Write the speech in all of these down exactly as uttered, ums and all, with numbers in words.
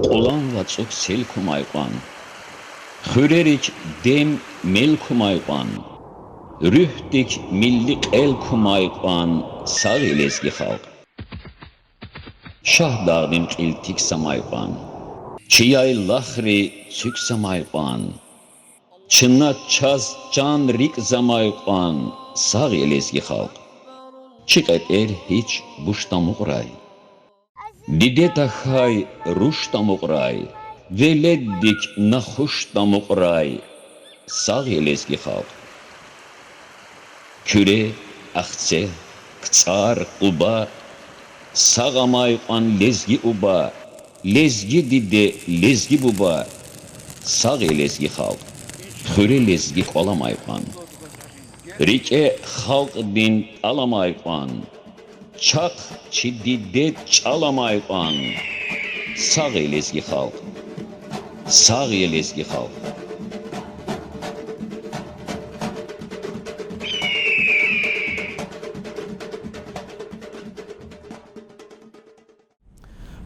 Кьулан вацӀук сел кумай кьван, хуьрерик дем, мел кумай кьван, руьгьдик милли кьел кумай кьван, сагъ я лезги халкь. Шагьдагъдин кьил тикзамай кьван, чи яйлахри цуькзамай кьван, чна чаз чан-рикӀ замай кьван, сагъ я лезги халкь. Чи кьетӀер гьич буш тамукьрай, диде тахьай руш тамукьрай, веледдик нахуш тамукьрай, сагъ я лезги халкь. Куьре, Ахцегь, КцӀар, Къуба, сагъ амай кьван лезги уба, лезги диде, лезги буба, сагъ я лезги халкь. Хуьре лезги кӀвал амай кьван, рикӀе халкьдин тӀал амай кьван, чахъ чи диде чӀал амай кьван, сагъ я лезги халкь. Сагъ я лезги халкь.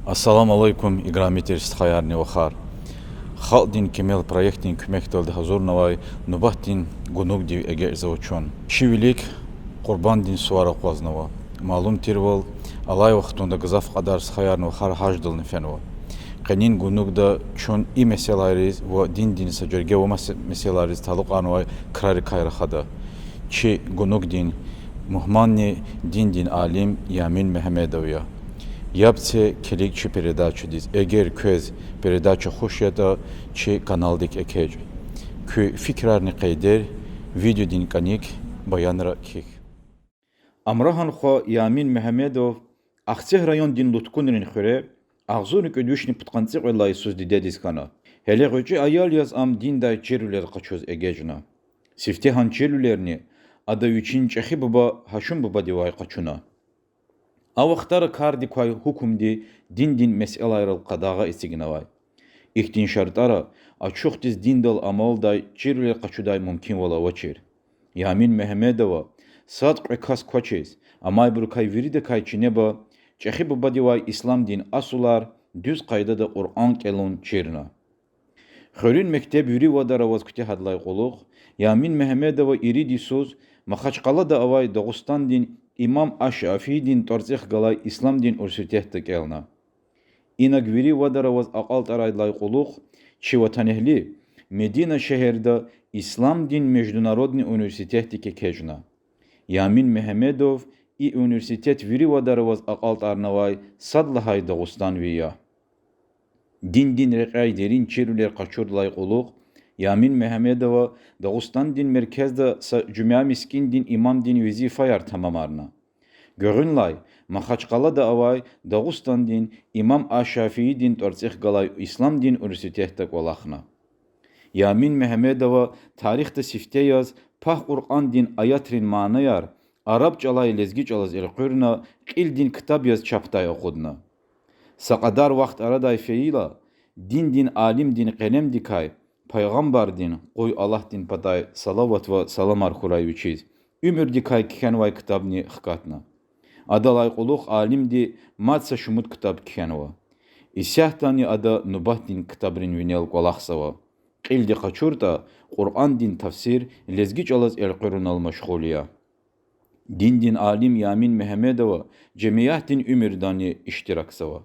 Ассаламу алейкум, играми тир стхаярни вахар. Халкьдин кимел проектдин куьмекдалди гьазурнавай нубатдин гунугдив эгечӀзава чун. Чи вилик Къурбандин сувар акъвазнава. Малум тирвал, алай вахтунда гзаф кьадар стхаярни вахар гьаждални фенва. Къенин гунугда чун и месэлайриз ва диндин са жерге ва месе-, месэлайриз талукьарнавай крарикай рахада. Чи гунугдин мугьманни диндин алим Ямин Мегьамедов я. Яб це, килиг чи передачадиз. Эгер квез передача хуш ятӀа, чи каналдик экечӀ. Куь фикирарни къейдер, видеодин кӀаник, баянра кхьихь. Амрагьан хва Ямин Мегьамедов Ахцегь райондин Луткунрин хуьре агъзурни кӀуьд вишни пудкъанни цӀикьвед лагьай йисуз дидедиз хьана. Гьеле гъвечӀи аял яз ам диндай чирвилер къачуз эгечӀна. Сифтегьан чирвилерни ада вичин чӀехи буба Гьашум бубадивай къачуна. А вахтара кардик квай гьукумди диндин месэлайрал къадагъа эцигнавай. Ихьтин шартӀара ачухдиз диндал амалдай чирвилер къачудай мумкинвал авачир. Ямин Мегьамедова сад-кьве кас квачиз, амайбурукай виридакай чинеба чӀехи бубадивай исламдин асулар, дуьз къайдада Къуръан кӀелун чирна. Хуьруьн мектеб вири вадар аваз куьтягьайдалай кьулухъ Ямин Мегьамедова ирид йисуз Махачкъалада авай Дагъустандин имам аш-Шафиидин тӀварцӀихъ галай исламдин университетда кӀелна. Инаг вири вадар аваз акьалтӀарайдалай кьулухъ чи ватанэгьли Медина шегьерда исламдин международный университетдик экечӀна. Ямин Мегьамедов и университет вири вадар аваз акьалтӀарнавай сад лагьай дагъустанви я. Диндин рекьяй дерин чирвилер къачурдалай кьулухъ Ямин Мегьамедова Дагъустандин меркезда са жуьмя мискӀиндин имамдин везифаяр тамамарна. Гуьгъуьнлай Махачкъалада авай Дагъустандин имам аш-Шафиидин тӀварцӀихъ галай исламдин университетда кӀвалахна. Ямин Мегьамедова тарихда сифте яз пак Къуръандин аятрин манаяр араб чӀалай лезги чӀалаз элкъуьрна, кьилдин ктаб яз чапдай акъудна. Са кьадар вахт арадай фейила, диндин алимдин къелемдикай Пайгъамбардин, къуй Аллагьдин патай салават ва саламар хьурай вичиз, уьмуьрдикай кхьенвай ктабни хкатна. Адалай кьулухъ алимди мад са шумуд ктаб кхьенва. Исятдани ада нубатдин ктабрин винел кӀвалахзава. Кьилди къачуртӀа, Къуръандин тафсир лезги чӀалаз элкъуьрунал машгъул я. Диндин алим Ямин Мегьамедова жемиятдин уьмуьрдани иштиракзава.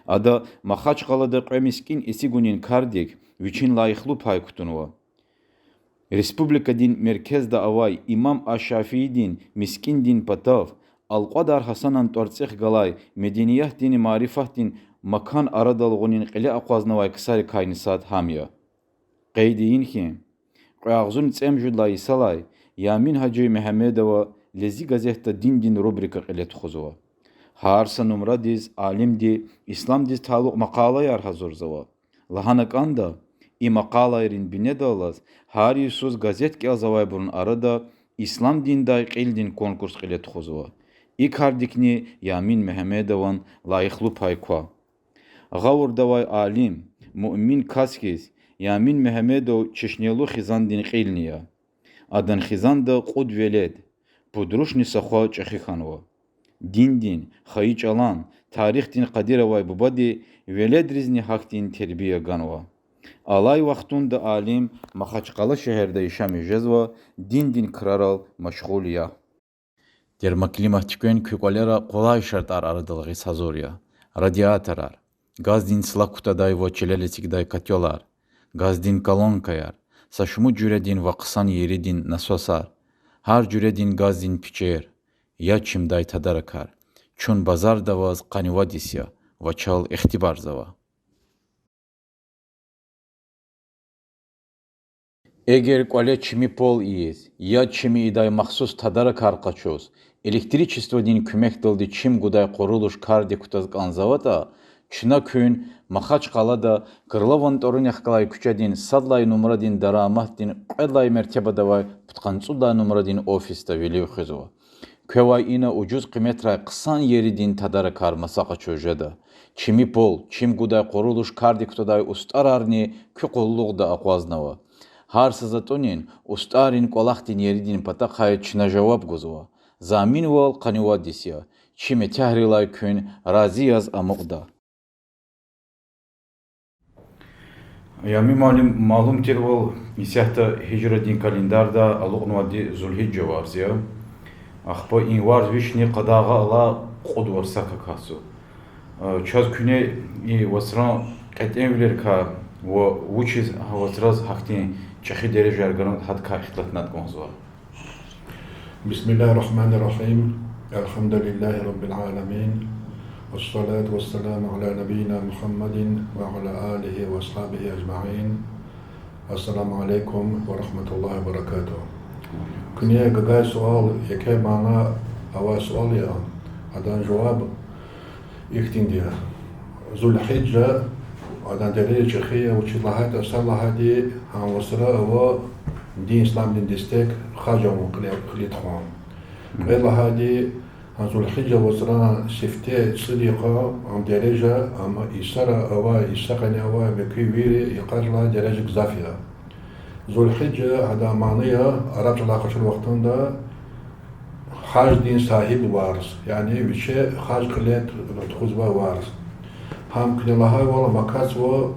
Ада Махачкъалада кьве мискӀин эцигунин кардик вичин лайихлу пай кутунва. Республикадин меркезда авай имам аш-Шафиидин мискӀиндин патав Алкьвадар Гьасанан тӀварцӀихъ галай медениятдинни марифатдин макан арадал гъунин кьиле акъвазнавай ксарикайни сад гьам я. Къейд ийин хьи, кьве агъзурни цӀемуьжуьд лагьай йисалай Ямин-гьажи Мегьамедова Лезги газетда диндин рубрика кьиле тухузва. Гьар са нумрадиз алимди исламдиз талукь макъалаяр гьазурзава. Лагьана кӀанда, и макъалайрин бинедаллаз гьар йисуз газет кӀелзавайбурун арада ислам диндай кьилдин конкурс кьиле тухузва. И кардикни Ямин Мегьамедован лайихлу пай ква. Гъавурда авай алим, муъмин кас хьиз, Ямин Мегьамедов чешнелу хизандин кьилни я. Адан хизанда кьуд велед, пуд рушни са хва чӀехи хьанва. Диндин, хайи чӀалан, тарихдин къадир авай бубади веледризни гьахьтин тербия ганва. Алай вахтунда алим Махачкъала шегьерда яшамиш жезва, диндин крарал машгъул я. Термоклимат туьквен куь кӀвалера къулай шартӀар арадал гъиз гьазур я: радиаторар, газдин цлак кутадай ва чилел эцигдай котёлар, газдин колонкаяр, са шумуд жуьредин ва хъсан еридин насосар, гьар жуьредин газдин пичер, яд чимдай тадаракар. Чун базарда аваз къанни вад йис я ва чал ихтибарзава. Эгер кӀвале чими пол ийиз, яд чими ийидай махсус тадаракар къачуз, электричестводин куьмекдалди чим гудай къурулуш кардик кутаз кӀанзаватӀа, чна куьн Махачкъалада Крылован тӀварунихъ галай куьчедин сад лагьай нумрадин дараматдин кьвед лагьай мертебада авай пудкъанни цӀуд лагьай нумрадин офисда вилив хуьзва. Квевай ина ужуз къиметрай хъсан еридин тадаракар маса къачуз жеда. Чими пол, чим гудай къурулуш кардик кутадай устӀарарни куь къуллугъда акъвазнава. Гьар са затӀунин, устӀаррин кӀвалахдин еридин патахъай чна жаваб гузва. Заминвал къанни вад йис я. Чи метягьрилай куьн рази яз амукьда. Ямин муаллим, малум тирвал, исятда гьижрадин календарда алукьнавайди Зулгьижжа варз я. Ахпа и варз вични къадагъа алай кьуд варз са какахзава. Чаз куьне и вацран кьетӀенвилерикай ва вучиз гьа вацраз гьахьтин чӀехи дережаяр ганватӀа, гьадакай ихтилатнайтӀа кӀанзава. بسم الله الرحمن الرحيم. الحمد لله رب العالمين. والصلاة والسلام على نبينا محمد وعلى آله وأصحابه أجمعين. السلام عليكم ورحمة الله وبركاته. Куьне гуьгъуьна суал, еке мана авай суал я, адан жаваб ихьтинди я. Зулгьижжа, адан дережа чӀехи я, вучиз лагьайтӀа са лагьайди, гьа вацра ава дин исламдин дестек, гьаж авун, кьиле, кьиле тухун. Кьвед лагьайди, гьа Зулгьижжа вацран сифте цӀуд йикъа ам дережа, амма йисара авай, йиса къене авай муькуь вири йикъарилай дережа гзаф я. Зулгьижжа, гьадан мана я, араб чӀалай къачур вахтунда, гьаждин сагьиб варз, яни виче гьаж кьиле тухузвай варз. Гьам куьне лагьайвал, ам акатзава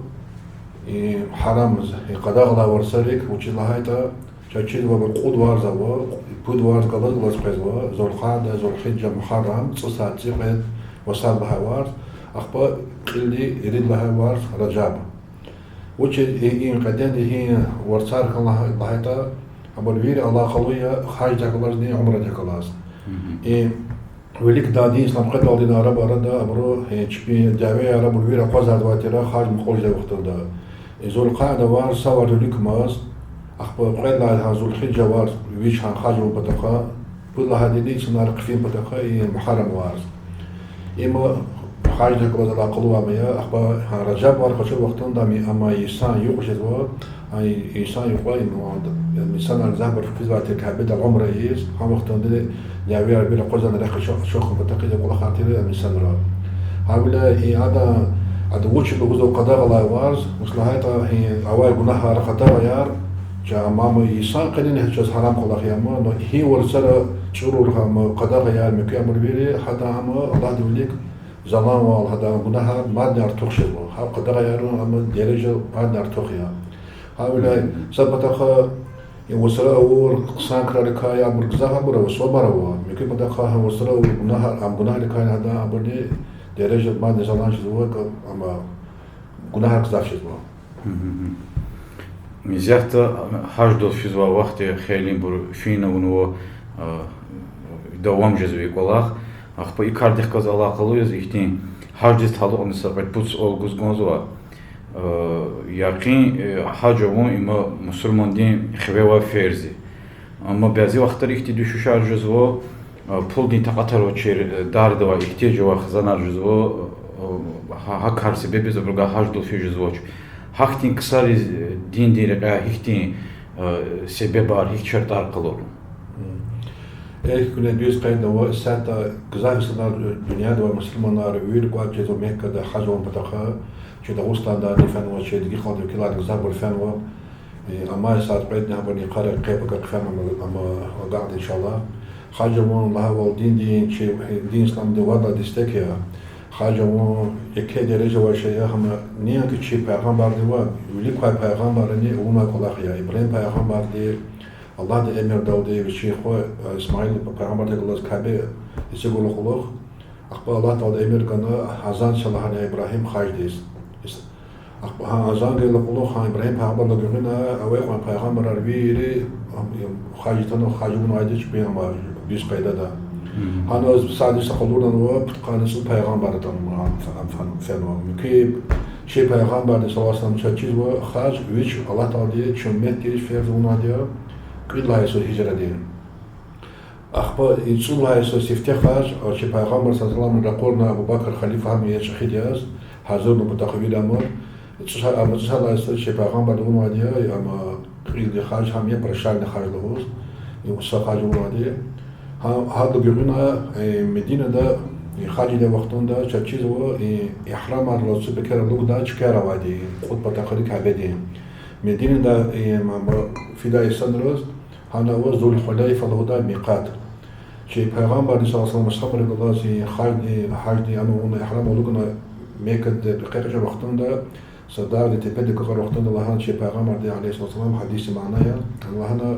и гьарамдиз, и къадагъалай варцарик, вучиз лагьайтӀа, чаз чизва, абур кьуд варз ава, пуд варз галаз-галаз къвезва: Зулкъаада, Зулгьижжа, Мугьаррам, цӀусад, цӀикьвед ва сад лагьай варз, ахпа кьилди ирид лагьай варз Ражаб. Вучиз и, и кьетӀенди гьи варцар хьана лагьайтӀа, абур вири алакъалу я гьаждихъ галазни умрадихъ галаз. И виликдай дин ислам къведалди араб арада абуру, э, чпин дявеяр, абур вири акъвазарзавай тир гьаж мукьвал жедай вахтунда. Э, Зулкъаада варз са варз виликамаз, ахпа кьвед лагьай гьа Зулгьижжа варз вич гьа гьаж авун патахъай, пуд лагьайди инсанар хъфин патахъай и Мугьаррам варз. Има гьаждихъ галаз алакъалу ама я, ахпа гьа Ражаб варз къачур вахтунда ам, ам йисан юкь жезва, а йисан юкьва, им, инсанар гзафбур физвай тир Кябедал умра ийиз, гьа вахтунда дявеяр вири акъвазарна рехъ ачух-, ачухун патахъай кӀвалахар тир ам инсанра. Гьавиляй и ада, ада вуч лугьузва къадагъалай варз, вуч лагьайтӀа, и авай гунагьар, къадагъаяр, ча ам, ам йисан къене чаз гьарам кӀвалах я ам, но гьи варцара чӀурурла ам къадагъаяр, муькуь абур вири, гьада ам Аллагьдин вилик заланвал, гьадан гунагьар мадни артух жезва. Гьа къадагъаярун ам дережа мадни артух я. Гьавиляй са патахъай и вацра авур хъсан крарикай абур гзаф, абур ава, сувабар ава. Муькуь патахъай гьа вацра авур гунагьар, ам гунагьрикай гьадан абурни дережа мадни залан жезва, ам гунагьар гзаф жезва. Исятда гьаждал физвай вахт я, хейлинбур фин авунва, давам жезва и кӀвалах. Ахпа и кардихъ галаз алакъалу яз ихьтин гьаждиз талукьна са кьвед-пуд суал гуз кӀанзава. Якъин, гьаж авун има мусурмандин хиве авай ферз я. Амма бязи вахтара ихьтин дуьшуьшар жезва, пулдин такьатар авачир, дарда авай, игьтияж авай хизанар жезва, гьа, гьа кар себеб яз абурувай гьаждал физ жезвач. Гьахьтин ксариз диндин рекьяй гьихьтин себебар, гьихьтин шартӀар къалурун? Эхь, куьне дуьз къейднава, исятда гзаф инсанар, дуьньяда авай мусурманар вири кӀватӀ жезва Меккада гьаж авун патахъай, чи Дагъустандани фенва, чи дегишаралди векилар гзафбур фенва. Амай сад-кьведни гьабурни йикъара къе-пака хъфена ам, ам агакьда, иншаллагь. Хаж авун лагьайвал диндин, чи дин исламдин вад лагьай дестек я. Хаж авун еке дережа авай шей я, гьам нин я хьи, чи пайгъамбарди ва вилик квай пайгъамбаррини авунвай кӀвалах я. Ибрагьим пайгъамбарди Аллагьдин эмирдалди вичин хва Исмаил пайгъамбардихъ галаз Кябе эцигайла кьулухъ, ахпа Аллагь Таалади эмир гана азан це лагьана Ибрагьим хаждиз. Ахпа гьа азан гайила кьулухъ гьа Ибрагьим пайгъамбардилай гуьгъуьна авай кьван пайгъамбарар вири хаж атана, хаж авунвайди чпин ам дуьз къайдада. Гьана сад йис къалурнава пудкъанни цӀуд пайгъамбар атанва, фенва. Муькуь чи пайгъамбарди صلى الله عليه وسلم чаз чизва хаж вич Аллагь Таалади чун умметдиз ферз авунвайди я кӀуьд лагьай йисуз гьижрадин. Ахпа и цӀуд лагьай йисуз сифте хаж чи пайгъамбар صلى الله عليه وسلم ракъурна, Абу Бакр халифа гьам я чӀехиди яз, гьазурна патахъ вири амур. ЦӀуд, амма цӀуд лагьай йисуз чи пайгъамбарди авунвайди я, амма кьилди хаж гьам я прощальный хаж лугьуз, са хаж авунвайди. Гьа-, гьадалай гуьгъуьна Мединада хаж ийидай вахтунда чаз чизва игьрамар, лацу пекер алукӀдай чкаяр авайди, кьуд патахъай Кябедин. Мединада фидай инсанриз гьана ава Зул-Хулейфа лугьудай микъат. Чи пайгъамбарди صلى الله عليه وسلم асгьабрихъ галаз хажди, гьажди ам авуна, игьрам алукӀна Меккадин къекъвечӀай вахтунда, са дагъдин тепедик акьур вахтунда лагьана чи пайгъамбарди عليه الصلاة والسلام, гьадисдин мана я, лагьана,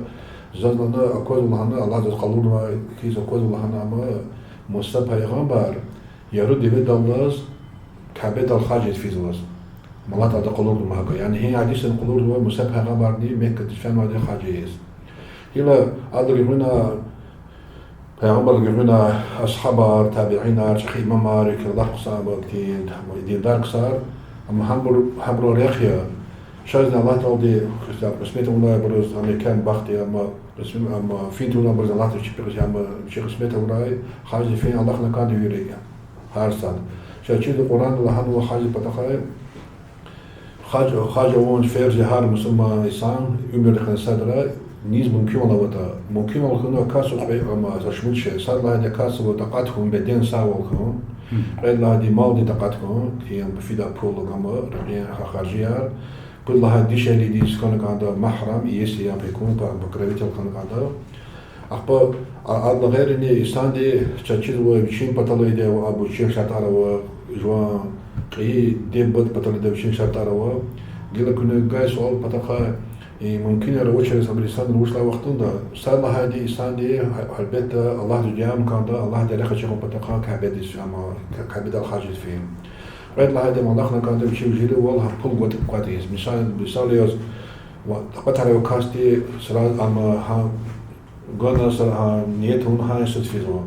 заз лагьана аквазва лагьана, Аллагьди заз къалурнавай хьиз аквазва лагьана ам, Муса пайгъамбар яру деведаллаз Кябедал хаж ийиз физваз. Аллагь Таалади къалурнавай гьакӀ. Яни гьи гьадисдин къалурнава Муса пайгъамбарни Меккадиз фенвайди хаж ийиз. Гила адалай гуьгъуьна, пайгъамбардилай гуьгъуьна асгьабар, табиинар, чӀехи имамар, кӀвалах хъсан бахтин диндар ксар, амма гьабур, гьабурун рехъ я. Чазни Аллагь Таалади кьисмет авунвайбуруз ам еке бахт я, амма, амма фин тавунвайбуруз Аллагьди вичи кьисмет авурай, хажди фин алахъна кӀанда вири, гьар сад. Чаз чизва Къуръанда лагьанва хаждин патахъай, хаж, хаж авун ферз я гьар мусурман инсан уьмуьрдихъ садра, низ мумкинвал аватӀа. Мумкинвал хьунва касдиз кьве, амма са шумуд шей. Сад лагьайди касдиз такьат хьун, беден сагъвал хьун. Кьвед лагьайди малдин такьат хьун, фидай пул, гьам рекьин харжияр. Пуд лагьайди дишегьлидиз хьана кӀанда магьрам, если я пекун, покровитель хьана кӀанда. Ахпа адалай гъейри инсанди чаз чизва вичин паталайди ава, абур вичин шартӀар ава, жуван кьейи диде-бубадин паталайди вичин шартӀар ава. Гила куьне гайи суал патахъай, мумкинвал авачир сабур инсанри вуч лагьай вахтунда, сад лагьайди инсанди, гьелбетда, Аллагьдиз дуьа авун кӀанда, Аллагьдин рехъ ачухун патахъай Кябедиз, амма Кябедал хаж ийиз фин. Кьвед лагьайди ам алахъна кӀанда вичи жуьревал гьа пул кӀватӀ-, кӀватӀиз. Мисал, мисал яз, такьатар авай касди сразу ам гьа гана са, гьа ният авуна гьа инсаниз физва.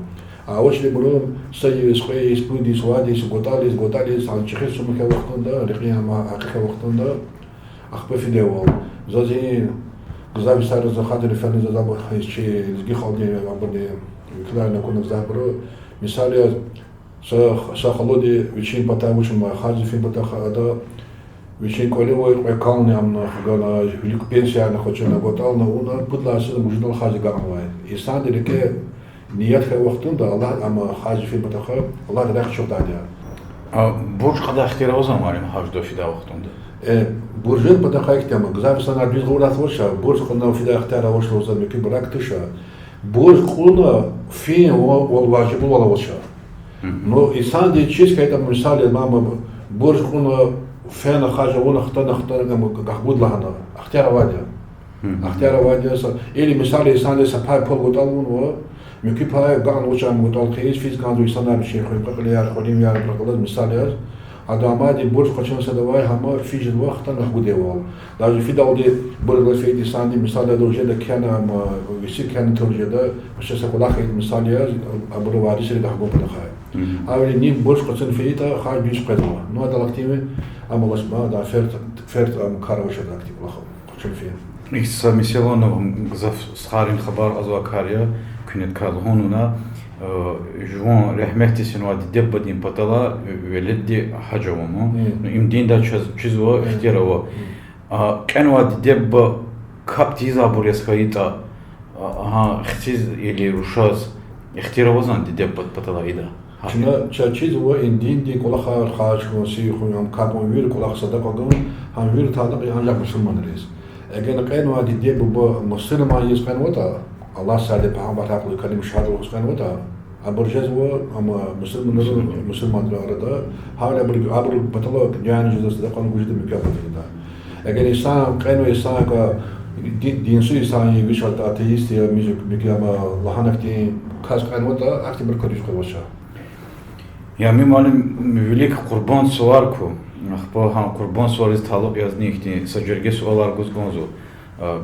А авачирбуру са йис, кьве йис, пуд йис, вад йис, кӀватӀализ, кӀватӀализ, гьа чӀехи сума хьайи вахтунда, рекьин ам гьакъи хьайи вахтунда, ахпа фидайвал. Заз и гзаф йисара за хатур фена, заз абур чи лезги халкьдин абурни векиларни акуна гзафбуру. Мисал яз, са, са халуди вичин патай вуч ама, хажди фин патахъай ада вичин кӀвале авай кьве кални ам гана, вилик пенсиярни къачуна, кӀватӀални авуна, пуд лагьай йисуз мужидал хажди агакьнавай. Инсандин рикӀе ният хьайи вахтунда Аллагь, ам хажди фин патахъай Аллагьдин рехъ ачухдайди я. А бурж кьадай ихтияр авазвани, малим, хаждал фидай вахтунда? Э, буржун патахъай ихтияр ама, гзаф инсанар дуьз гъавурда авач, бурж кьуна фидай ихтияр авач лугьуз мумкин бурак туш. Бурж кьуна фин ва-, вал важиблувал авач. Ну, инсанди чиз хьайитӀа, мисал яз, мама, бурж кьуна фена хаж авуна хтана, хтана, ам гахгуд лагьана, ихтияр авайди я. Ихтияр авайди я са, или, мисал яз, инсанди са пай пул кӀватӀалнава, муькуь пай агакьнавач ам кӀватӀал хъийиз, физ кӀанзава инсанар вичин хуьн, кьве кьилияр, хуьруьнвияр, прикладаз, мисал яз. Ада амайди бурж къачун сад авай, гьам физ жезвай хтана гахгуд ая вал. Даже фидалди бурж галаз фейиди инсанди, мисал яз, жеда кхьена, ам веси кхьена тур жеда, вичи са кӀвалах хьайитӀа, мисал яз, абурун варисри гахгун патахъай. Гьавиляй нин бурж къачун фейитӀа, хаж дуьз къвезва. Ну, адал ахьтин, ам алачмир, ада ферз, ферз ам кар авач, ада ахьтин кӀвалах къачун фейи. ИкӀ, са месэла, ну, гзаф стхайрин хабар кьазвай кар я, куьне кар лугьун вуна, э, жуван регьметдиз фенвай диде-бубадин паталай веледди гьаж авун. Ну, им диндай чаз-, чизва, ихтияр ава. А кьенвай диде-буба капӀ тийизвайбур яз хьайитӀа, а, гьа хциз или рушаз ихтияр авазвани диде-бубадин паталай ийидай? Чна чаз чизва и диндин кӀвалахар, хаж хьун, сив хуьн, ам капӀ авун, вири кӀвалах, садакьа гун, гьам вири талукь я анжах мусурманриз. Эгер кьенвай диде-буба мусурман яз кьенватӀа, Аллагь сад я, Пайгъамбар гьахълу, калима шагьада лугьуз кьенватӀа, абур жезва, амма мусурманрин, мусурманрин арада, гьавиляй абур, абурун паталай дуьа жезва, садакьа гуз жеда, мукьва-, жеда. Эгер инсан кьенва, инсан ка ди-, динсуз инсан я, вич атеист я, мижик, микьяма лагьана хьтин кас кьенватӀа, ахьтинбур кватӀуз къвезвач. Ямин муаллим, вилик Къурбанд сувар ква. Ахпа гьа Къурбанд сувариз талукь язни ихьтин са жерге суалар гуз кӀанзава.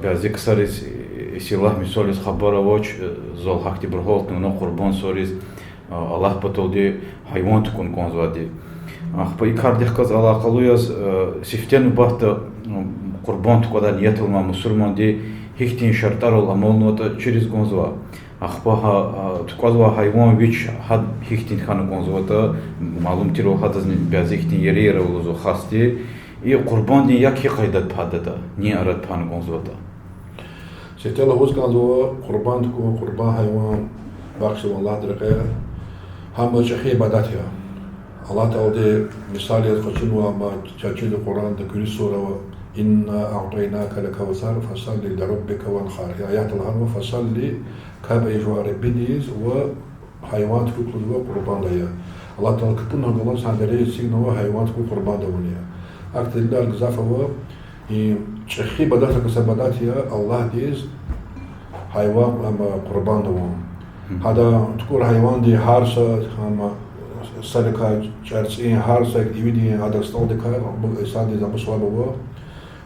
Бязи ксариз, э, исиллагь мисал яз хабар авач, э, зал гьахьтинбур гьалтна Къурбанд сувариз, э, Аллагь паталди гьайван тукӀун кӀанзавайди. Ахпа и кардихъ галаз алакъалу яз, э, сифте нубатда, э, Къурбанд тукӀвадай ният авунвай мусурманди гьихьтин шартӀарал амалнаватӀа чириз кӀанзава. Ахпа гьа, а, тукӀвазвай гьайван вич, гьада гьихьтин хьана кӀанзаватӀа, малум тирвал гьадазни бязи ихьтин ерияр ава лугьузва хасди, и Къурбанддин як гьи къайдада пайдада, нин арада пайна кӀанзаватӀа. Сифте лугьуз кӀанзава, Къурбанд тукӀун, къурбан гьайван бахшзавун Аллагьдин рекье, гьам чӀехи ибадат я. Аллагь Таалади мисал яз къачунва, амма чаз чизва Къуръанда, куьруь сура ава: إنا أعطيناك الكوثر فصل لربك وانحر. И аятда лагьанва: فصل, капӀ ая жуван Реббидиз ва гьайван тукӀукӀ лугьузва, къурбанд ая. Аллагь Таала капӀунихъ галаз гьа дережа эцигнава гьайван тукӀун, къурбанд авун я. Ахьтин делилар гзаф ава, и чӀехи ибадатрикай са ибадат я Аллагьдиз гьайван, амма къурбанд авун. Гьада тукӀур гьайванди гьар са, амма, сарикай чӀарцӀин, гьар са ивидин, гьадан стӀалдикай, абу, инсандиз абур суваб ава.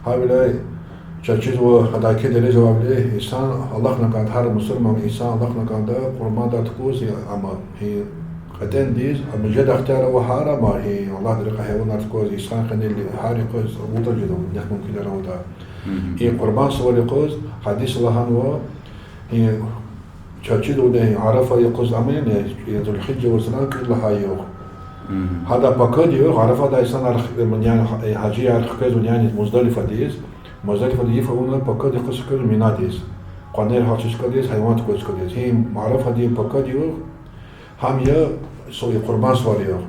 Гьавиляй чаз чизва, гьадан еке дережа авайвиляй, инсан алахъна кӀанда, гьар мусурман инсан алахъна кӀанда къурбандар тукӀуз, амма и кьетӀендиз, амма жеда ихтияр ава гьар, амма и Аллагьдин рекье гьайванар тукӀваз, инсан къене гьар юкъуз авуртӀа жеда, нек мумкинар авуртӀа. И Къурбанд сувар юкъуз гьадисда лагьанва, и чаз чизва, Арафа юкъуз, амма яни, я Зулгьижжа вацран кьуд лагьай югъ. Гьадан пакад югъ, Арафадай инсанар, яни, гьажияр хквезва, яни, Муздалифадиз. Муздалифадай йиф авуна пакад юкъуз хквезва Минадиз. Къванер гьалчиз чкадиз, гьайван тукӀуз чкадиз. Гьи Арафадин пакад югъ, гьам я са и Къурбанд сувар югъ.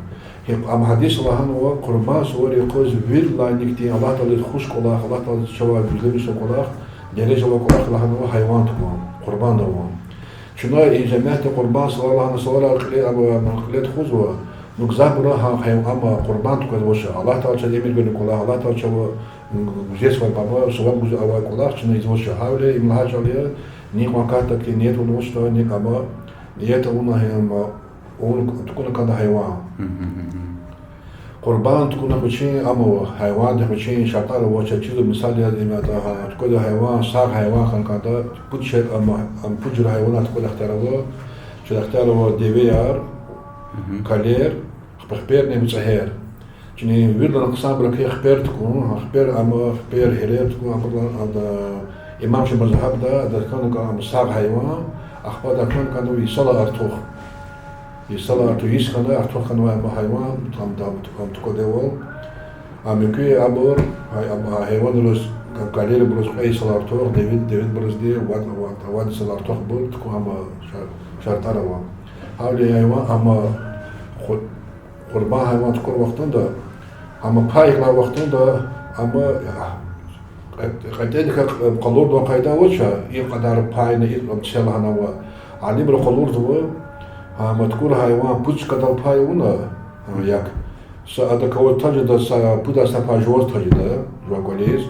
Гьи, ам гьадисда лагьанва, Къурбанд сувар юкъуз виридалайни хьтин Аллагь Тааладиз хуш кӀвалах, Аллагь Тааладиз чавай гуьзлемишзавай кӀвалах, дережа авай кӀвалах лагьанва гьайван тукӀун, къурбанд авун. Чна и жемятди Къурбанд сувар лагьана суварар кьиле, абур кьиле тухузва, ну, гзафбуру гьа, гьай-, амма къурбанд тукӀвазвач, Аллагь Таала чаз эмир гана кӀвалах, Аллагь Таала чавай, м, гуьзетвал, абур суваб гуз авай кӀвалах чна ийизвач. Гьавиляй им лагьай чӀал я, ни кьван катда хьи ният авунвачтӀа, ни, амма ният авуна, гьи, амма авун, тукӀуна кӀанда гьайван. Къурбанд тукӀуна вичин, амма гьайвандихъ вичин шартӀар ава, чаз чизва, мисал яз, им ятӀа, гьа, тукӀвадай гьайван сагъ гьайван хьана кӀанда, пуд шей, амма, ам пуд жуьре гьайванар тукӀвадай ихтияр ава, чаз ихтияр ава девеяр, калер, хп-, хперни муьцӀегьер. Чна виридалай хъсанбур хьи хпер тукӀун, гьа хпер, амма хпер, гьерер тукӀун, абурулай ада, имам чи мазгьабда, ада хьана кӀан, ам сагъ гьайван, ахпа ада хьана кӀанда йисалай артух. Йисалай артух, йис хьана, артух хьанвай ам гьайван, ам, ам, ам тукӀвадайвал. Ам муькуь абур, гьай-, ам, а, гьайванриз, ка-, калербуруз кьве йисалай артух, деве-, девебурузни вад, вад, вад йисалай артухбур тукӀун, ам шар-, шартӀар ава. Гьавиляй гьайван, ам къу-, къурбанд гьайван тукӀур вахтунда, ам пай гъиле вахтунда, ам, а, кьет-, кьетӀендикай къ-, къалурнавай къайда авач, и кьадар пайни, и, ам, чел гьанава. Алимри къалурзава, ам тукӀур гьайван пуд чкадал пай авуна, а, як. Са адакай вад тажеда, са пудай са пай жуваз тажеда, жуван кӀвализ.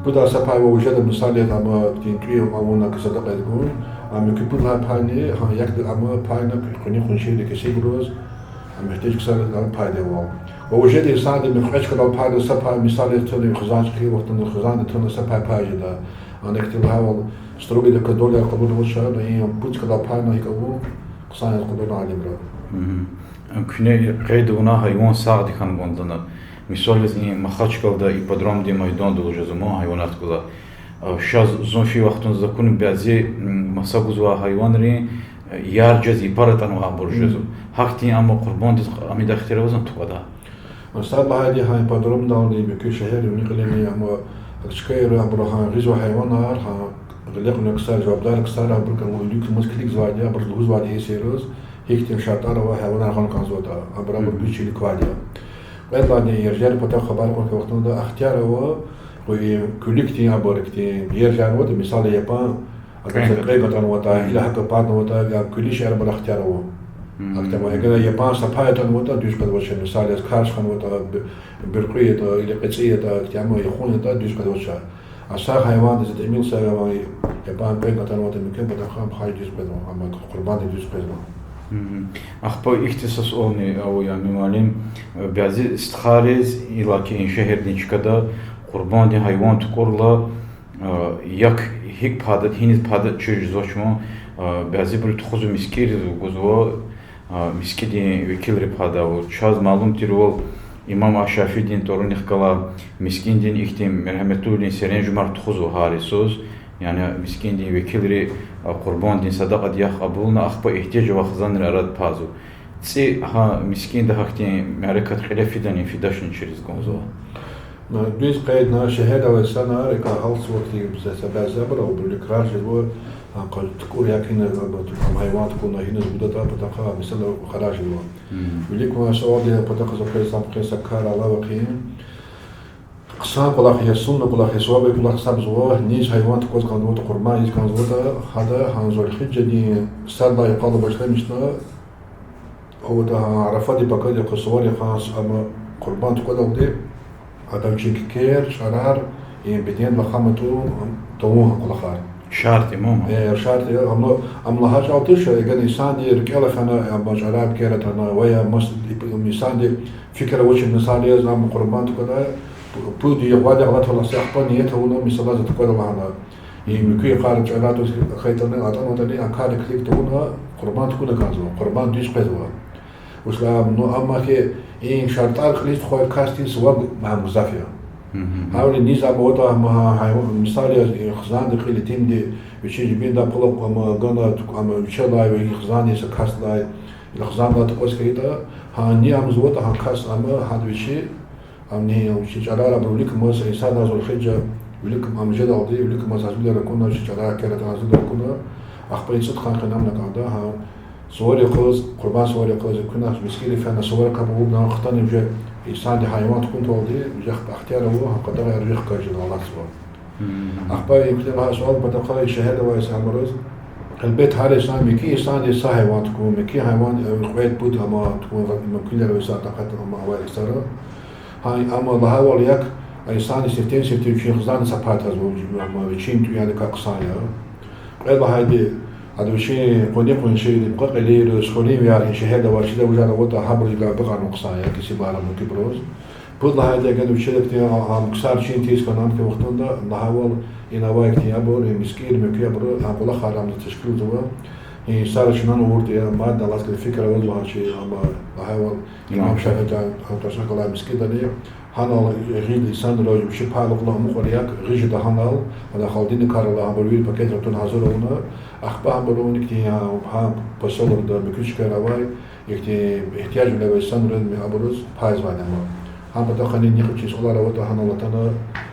Пудай са пай ваз жеда, мисал яз, ам тин тӀуьн авуна садакьа гун, ам муькуь пуд лагьай пайни, гьа, як ам пайна къуни-къуншийри, кесибуруз, ам муьгьтеж ксариз ам пайдайвал. Ва ваз жеда инсандин кьве чкадал пайда са пай, мисал яз, туна хизан чӀехи вахтунда хизандин туна са пай пай жеда. Ана ихьтин лагьайвал, строгойдаказ доляяр къалурнавач, но и пуд чкадал пайна икӀ авун хъсан яз къалурна алимри. Куьне къейд авуна гьайван сагъди хьана кӀанда лагьана. Мисал яз, и Махачкъалада ипподромдин майданда лугьузва ман, гьайванар тукӀвадай. Шаз зун фи вахтунда акуна бязи, м, маса гузвай гьайванрин, э, яр жез, япар атӀанвайбур жезва. Гьахьтин ам къурбандиз ам ийидай ихтияр авазни тукӀвадай? Сад лагьайди, гьа ипподромдални, муькуь шегьеррини, кьилени, ам чкайра абуру гьа гъизвай гьайванар, гьа гъиле кьунвай ксар, жавабдар ксар, абурукай вилик-виликамаз килигзавайди, абуруз лугьузвайди есираз, гьихьтин шартӀар авай гьайванар гъана кӀанзаватӀа, абур абур гуьзчилик квайди я. Кьвед лагьайди, ержанрин патав хабар кьун хьайи вахтунда ихтияр ава, къуй куьлуь хьтин, абур хьтин ержанватӀа, мисал яз, япан, Кьве ганатӀанватӀа, или гьакӀ патнаватӀа, я куьлуь шегьербур ихтияр ава. Ахьтин ма эгер япан са пай атанватӀа, дуьз къвезвач, мисал яз, Карс хьанватӀа, Бу-, Буьркьуь ятӀа, или КъецӀи ятӀа, ахьтин ма яхун ятӀа, дуьз къвезвач. А са гьайвандиз тӀимил са гьайван, япан кьве ганатӀанватӀа мумкин, патахъай гьам дуьз къвезва, амма къурбанддиз дуьз къвезва. Ахпа ихьтин са суални ава, я муаллим, бязи стхайриз, иллаки и шегьердин чкада, къурбанддин гьайван тукӀурла, а, як гьикӀ пайда, гьиниз пайда чир жезвач ман, а, бязибуру тухузва мискӀинриз гузва, а, мискӀиндин векилри пайда ава. Чаз малум тирвал, имам аш-Шафиидин тӀварунихъ галай мискӀиндин ихьтин мергьеметлувилин серенжемар тухузва гьар йисуз, яни мискӀиндин векилри, а, къурбанддин садакьади яхъ кьабулна, ахпа игьтияж авай хизанрин арада пайзава. ЦӀи гьа мискӀинда гьахьтин мярекат кьиле фидани, фидачни чириз кӀанзава. Дуьз къейдна, шегьерда авай инсанар, икӀ гьалтзавай хьтин са бязибур, абуру крар жезва, а, къа-, тукӀур я кина, а, гьайван тукӀурна гьиниз гудатӀа, патахъай месэла хараж жезва. Вилик квай суалдин патахъай за къвез са хъсан кар алава хьи, хъсан кӀвалах я, сунна кӀвалах я, саваб кӀвалах гьисабзава, низ гьайван тукӀваз кӀанзаватӀа, къурбанд ийиз кӀанзаватӀа, гьада гьа Зулгьижжадин сад лагьай йикъалай башламишна, аватӀа гьа Арафатдин пакад яхъ, сувар яхъ, ам къурбанд тукӀвадалди, ада вичин кикер, чӀарар, и бедендилай хам атӀун, тавун гьа кӀвалахар. ШартӀ я ман. Э, шартӀ я, амма, ам лагьай чӀал туш, эгер инсанди рикӀелай фена, ам чӀарар, кикер атана, ва я мас-, инсанди фикир авачир, мисал яз, ам къурбанд тукӀвадай, пу-, пуд йикъвади гъалатӀ алаз, ахпа ният авуна, мисал яз, тукӀвада лагьана. И муькуь йикъар чӀарар туш хьайитӀани, атӀанватӀани, а кар килиг тавуна, къурбанд тукӀуна кӀанзава, къурбанд дуьз къвезва. Вучиз лагьайтӀа, ну, амма хьи, и шартӀар кьилиз тухвай касдин суваб гьам гзаф я. Гьавиляй низ ам аватӀа, ам гьа-, гьа-, мисал яз, и хизанди, кьил итимди, вичин жибиндай пул ам гана, тук-, ам вичелай, и хизандин са касдилай, и хизандилай тукӀваз хьайитӀа, гьа ни амзаватӀа гьа кас, ам гьада вичи, ам ни, вичин чӀарар абуру виликамаз, инсанар Зулгьижжа виликам ам жедалди, виликамаз гьазурвилер акуна, вичин чӀарар, кикер атана гьазурвилер акуна, ахпа и цӀуд йикъан къене амукьда, гьа, сувар яхъ, къурбанд сувар яхъ, куьне мискӀинриз фена, сувар капӀ авуна хтана, уже инсанди гьайван тукӀун тавунвалди, уже ахпа ихтияр ава, гьа къадагъаяр уже хкажна алатзава. Ахпа и куьне лагьай суал патахъай, шегьерда авай инсанриз, гьелбет, гьар инсан, муькуь инсанди са гьайван тукӀун, муькуь гьайван, э, кьвед-пуд ама тукӀун, мумкинвилер авай са такьат ама авай инсанар. Гьа, амма лагьайвал, як, а инсанди сифтени-сифте вичин хизандин са пай тазва, ама вичин тӀуьн яникай хъсан я. Кьвед лагьайди, ада вичин къуни-къуншийриз, мукьва-кьилийриз, хуьруьнвияр, шегьерда авай, чида вужар аватӀа, гьабуруз галай бакӀарун хъсан я, кесиб ара муькуьбуруз. Пуд лагьайди, эгер вичел ихьтин, а, а, ксар чин тийиз хьана, амки вахтунда, лагьайвал, ина авай ихьтин абур, и мискӀинар, муькуь абур, а кӀвалахар ам тешкилзава. И сара чна авурди, мад алаз кьиле фикир аваз лагьай чи, ама, лагьайвал, имам Шафиидин тӀварцӀихъ галай мискӀиндани, гьанал гъил инсанри вичи пай алукӀна амукьайла, як гъил жеда гьанал, ана холодильникар ала, гьабур вири пакетра тун гьазур авуна, ахпа гьабурун ихьтин, гьа посёлокда, муькуь чкайра авай, ихьтин игьтияжвилер авай инсанриз, абуруз пайзавайди я ма. Гьа патахъайни нихъ вичин суалар аватӀа, гьанал атана,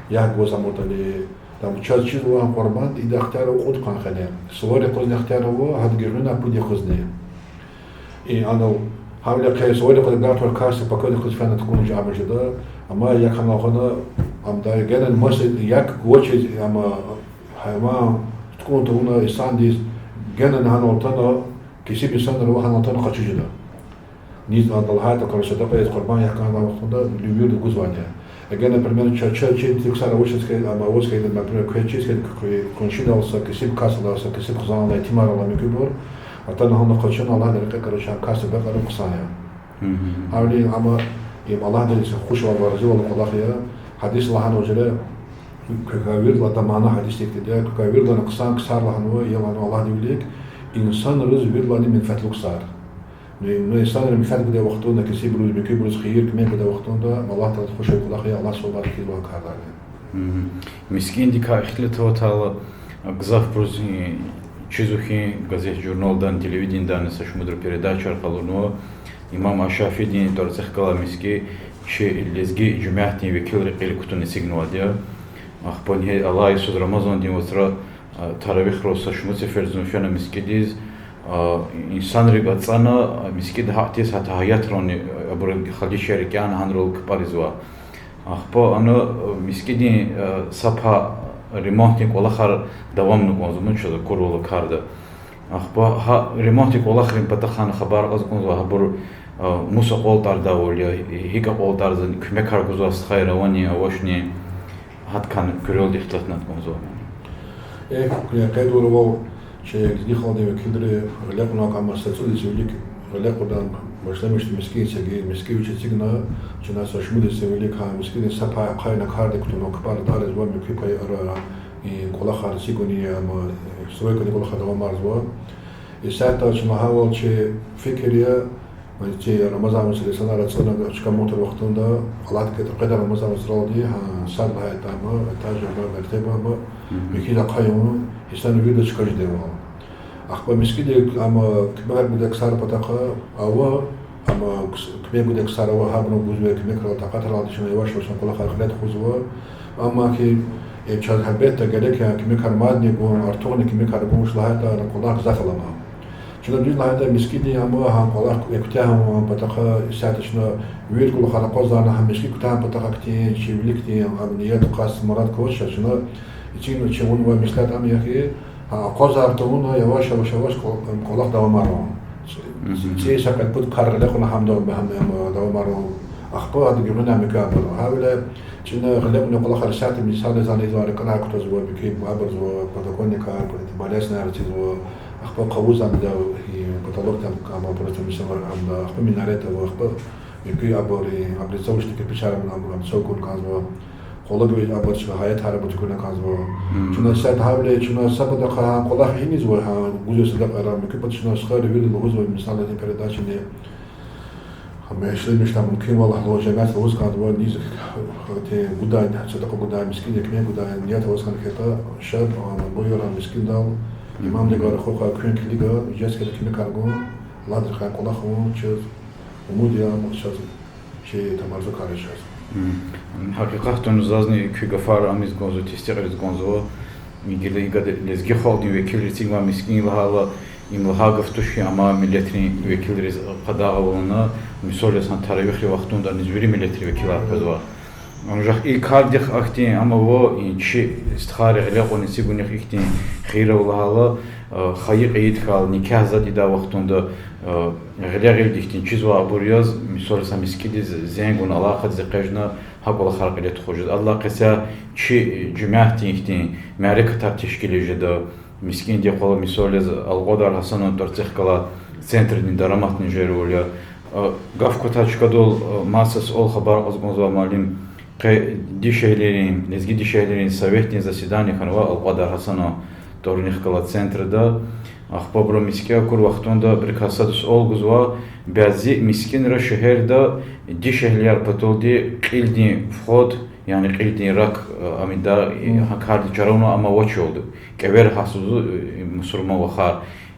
як гваз амукьдани, там чаз чизва гьа къурбанд, ида ихтияр ава кьуд йикъан къене. Сувар яхъизни ихтияр ава, гьада гуьгъуьна пуд яхъизни. И анал, гьавиляй хъсан, сувар яхъиз гатвар касди пакад яхъиз фена тукӀун жа ама жеда, амма як гьанал хьана, ам дай генани маса як гвачиз, ама гьайван тукӀун тавуна инсандиз, генани гьанал атана, кесиб инсанар ава, гьанал атана къачуз жеда. Низ ада лагьайтӀа, короче, садакьа яз, къурбанд яз кӀанда вахтунда вирида гузвайди я. Эгер, например, ча-, ча-, чи ксар авачиз хьайитӀа, ама аваз хьайитӀа, например, квез чиз хьайитӀа, куь-, куь къуншидал са кесиб касдилай, са кесиб хизандилай, итимар алай муькуьбур, атана гьана къачуна, Аллагьдин рекье, короче, а касди бекьарун хъсан я. Гьавиляй ама им Аллагьдиз хушвал ва разивал кӀвалах я. Гьадис лагьанва жеда, куь-, куь виридалай, мана гьадисдик тида, куь-, куь виридалай хъсан ксар лагьанва, я лагьанва Аллагьдин вилик, инсанриз виридалайни менфятлу ксар. Ну, ну, инсанриз менфят гудай вахтунда, кесибуруз, муькуьбуруз хийир, куьмек гудай вахтунда, Аллагь Таалади хуш хьайи кӀвалах я, Аллагь савабар кхьизва кардани. Мгм. Мискӏиндикай ихтилат аватайла, гзафбуруз, э, чизва хьи, газет-журналдани, телевиденидани са шумудра передачаяр къалурнава, имам аш-Шафиидин тӏварцӏихъ галай мискӏин чи лезги жемятдин векилри кьил кутуна эцигнавайди я. Ахпа ингье алай йисуз Рамазандин вацра, а, таравихра са шумуд сефер зун фена мискӏиндиз, а, инсанрив ацӏана, а, мискӏинда гьакӏ тийиз гьа тагьиятрални, а, абурун халичаяр кӏелна гьанрал капӏарзава. Ахпа ана, а, мискӏиндин, а, са пай, а, ремонтдин кӀвалахар давамна кӀанзава ман чаз акурвал карда. Ахпа гьа ремонтдин кӀвалахрин патахъай хабар кьаз кӀанзава, гьабур мус акьалтӀардайвал я, гьикӀ акьалтӀарзава, куьмекар гузвай стхайри авани, авачни, гьадакай куьрелди ихтилатна кӀанзава. Эхь, куьне къейд авурвал, чи лезги халкьдин векилри гъиле кьуна, амма са цӀуд йис вилик гъиле кьуна башламишда мискӀин эцигиз, мискӀин вич эцигна, чна са шумуд йис вилик гьа мискӀиндин са пай ахъайна кардик кутуна, капӀар тӀарзава, муькуь пай ара, и кӀвалахар эцигунин, амма стройкадин кӀвалахар давамарзава. Исятда чна лагьайвал, чи фикир я, чи Рамазан вацра инсанар ацӀана чка мугьтар вахтунда, алатай къеда Рамазан вацралди, гьа, сад лагьайтӀа ама, этаж ама, мектеб ама, михьиз ахъаюн, инсан вирида чка жедайвал. Ахпа мискӀинди ама куьмек гудай ксар патахъай ава, ама кс-, куьмек гудай ксар ава, гьабуру гузвай куьмекрал, такьатралди чна яваш-яваш кӀвалахар кьиле тухузва. Амма хьи, э, чаз гьелбетда герек я куьмекар мадни гун, артухни куьмекар гун, вуч лагьайтӀа кӀвалах гзаф алама. Чна дуьз лагьайтӀа мискӀинди ама гьа кӀвалах куьтягь авун патахъай исятда чна вири кӀвалахар акъвазарна, гьа мискӀин куьтягьун патахъай хьтин, чи виликдин ам ният, къаст, мурад квач, чна эцигна чи авунвай меслят ам я хьи, гьа акъвазар тавуна, яваш-яваш-яваш кӀва-, кӀвалах давамарун. ЦӀийи са кьвед-пуд кар гъиле кьуна, гьам давам, гьам, гьам давамарун. Ахпа гьада гуьгъуьна муькуь абур. Гьавиляй чна гъиле кьунин кӀвалахар исятда мисал яз ана ийизвай кӀанай кутазва, муькуь абурзава, подоконникар, балясинар эцигзава, ахпа къавуз ам да, и потолокда ама просто мисал ам да, ахпа минарет ава, ахпа муькуь абур, и облицовочный кирпичар ам, ам цавкун кӀанзава, къвалав гвай абур чна гьаятар абур туькӀуьрна кӀанзава. Чна исятда гьавиляй чна са патахъай гьа кӀвалах ийизва, гьа гузвай садакьаяр, муькуь патахъай чна стхайри вири лугьузва, мисал яз и передачани, ам ишлемишда мумкинвал гьа жемят лугьуз кӀанзава, низ, те, гудай, садакьа гудай, мискӀинриз куьмек гудай ният аваз кӀан хьайитӀа, ша, ам, буюр, ам, мискӀиндал, имамдивай рахух, куьн килига, жез хьайитӀа куьмекар гун, ладрихъай кӀвалах авун, чаз умуд я, ам, чаз чи тамарзакар я чаз. Гьакъикъатдани зазни куь гафар амиз кӀанзава, тестикьариз кӀанзава. Гила икӀ лезги халкьдин векилри эцигнавай мискӀин лагьайла, им лагьай гаф туш хьи, амай миллетрин векилриз къадагъа авуна, мисал яз гьа таравихрин вахтунда аниз вири миллетрин векилар къвезва. Анжах и кардихъ ахьтин ама ва и чи стхайри гъиле кьуна эцигунихъ ихьтин хийир ава лагьайла, э, хайи кьейидхал, никягь затӀ ийидай вахтунда, э, гъиле гъилди ихьтин чизвай абур яз, мисал яз, са мискӀиндиз зенг авуна, алакъадиз экъечӀна, гьа кӀвалахар кьиле тухуз жеда. Адалай къецяй чи жемятдин ихьтин мярекатар тешкилиз жеда. МискӀиндин къвалав, мисал яз, Алкьвадар Гьасанан тӀварцӀихъ галай центрдин дараматни жервал я. Э, гаф кватай чкадал, э, маса суал, хабар кьаз кӀанзава, муаллим, къе дишегьлийрин, лезги дишегьлийрин советдин заседание хьанва Алкьвадар Гьасанан тӀварунихъ галай центрда. Ахпа абуру мискӀин акур вахтунда абурукай сада суал гузва: бязи мискӀинра шегьерда дишегьлияр паталди кьилдин вход, яни кьилдин рак, э, амида, э, гьа кардиз чара авунвай ам авачирди, кӀевера гьатзава, э, мусурман вахар.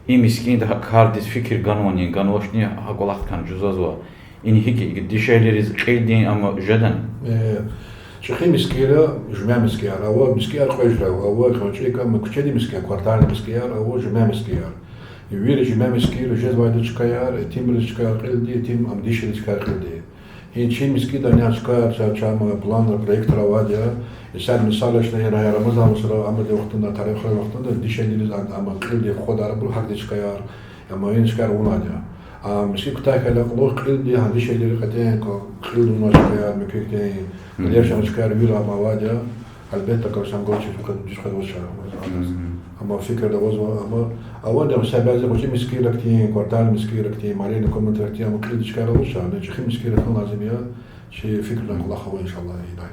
И мискӀинда гьа кардиз фикир ганвани, ганвачни, гьа кӀвалахдикай жузазва. Ина гьикӀ я, дишегьлийриз кьилдин ам жедани? Э, чӀехи мискӀинра жуьмя мискӀинар ава, мискӀинар кьве жуьре ава, ам кӀвачӀи кам, куьчедин мискӀинар, квартальный мискӀинар ава, жуьмя мискӀинар. Вири жуьмя мискӀинра жезвайди чкаяр, итимриз чкаяр кьилди, итим, ам, дишегьлийриз чкаяр кьилди. Гьи чи мискӀинда ана чкаяр, ча-, чама планра, проектра авайди я. Исятда мисал яз, чна я Рамазан вацра, амайди вахтунда, таравихрин вахтунда дишегьлийриз ам, ам кьилди входар, абур гьахьтин чкаяр, ам ина чкаяр авунвайди я. А мискӀин куьтягь хьайила кьулухъ кьилди гьа дишегьлийри кьетӀен кьилди авунвай чкаяр, муькуь хьтин, гьеле чан чкаяр вири ам авайди я. Гьелбетда, квешан гваз чиз къе-, чиз къвезвач. Амма фикирда авазва, амма авайди я са бязи гъвечӀи мискӀинра хьтин, квартальный мискӀинра хьтин, молельный комнатара хьтин, амма кьилди чкаяр авач, ана чӀехи мискӀинра хьун лазим я, чи фикирдин кӀвалах ава, иншаллагь, идай.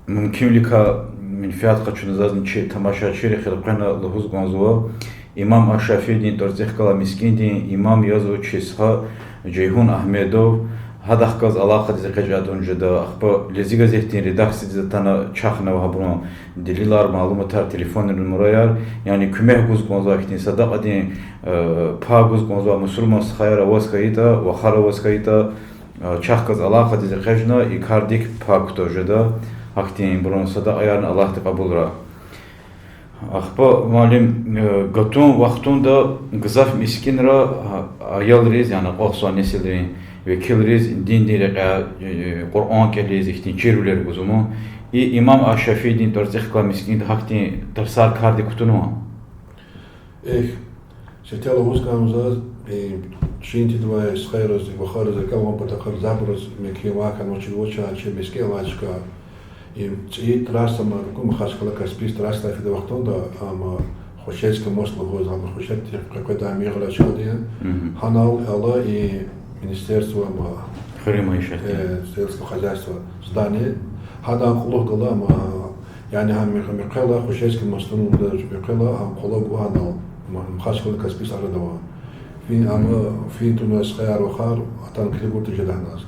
Мумкинвиликай менфят къачуна зазни чи тамашачийриз элкъвена лугьуз кӀанзава, имам аш-Шафиидин тӀварцӀихъ галай мискӀиндин имам язва чи стха Жейгьун Агьмедов, гьадахъ галаз алакъадиз экъечӀ авун жеда, ахпа Лезги газетдин редакциядиз атана чахъ авуна гьабурун делилар, малуматар, телефон номерар, яни куьмек гуз кӀанзавай хьтин, садакьадин, э, пай гуз кӀанзавай мусурман стхаяр аваз хьайитӀа, вахар аваз хьайитӀа, э, чахъ галаз алакъадиз экъечӀна и кардик пай кутаз жеда, гьахьтинбурун садакьаярни Аллагьди кьабулрай. Ахпа, муаллим, э, гатун вахтунда гзаф мискӀинра, а, аялриз, яни акьалтзавай несилрин векилриз диндин рекьяй, э, Къуръан кӀелиз, ихьтин чирвилер гузва ман. И имам аш-Шафиидин тӀварцӀихъ галай мискӀинда гьахьтин тарсар кардик кутунвани? Эхь, сифте лугьуз кӀанзава заз, и, чин тийидайвал стхайриз, вахариз рикӀел гъун патахъай, гзафбуруз мекин ван хьанва, чизвача чи мискӀин алай чка. И цӀийи трасса, ма, рукум Махачкъала-Каспийск трасса фидай вахтунда, ам Хушерский мост лугьуз, ам Хушерский къекъведай мугъ галай чкадин. Гьанал ала и министерство, ам, хуьруьн майишатдин, э, сельского хозяйства здание. Гьадан кьулухъ гала, ам, яни гьа муьхуьн, муькъвела, Хушерский мостунин муьхуьн, ам къвалав гва гьанал, ам, Махачкъала-Каспийск арада ава. Фин, ам, фин туна стхаяр, вахар атана килигуртӀа жеда гьаназ.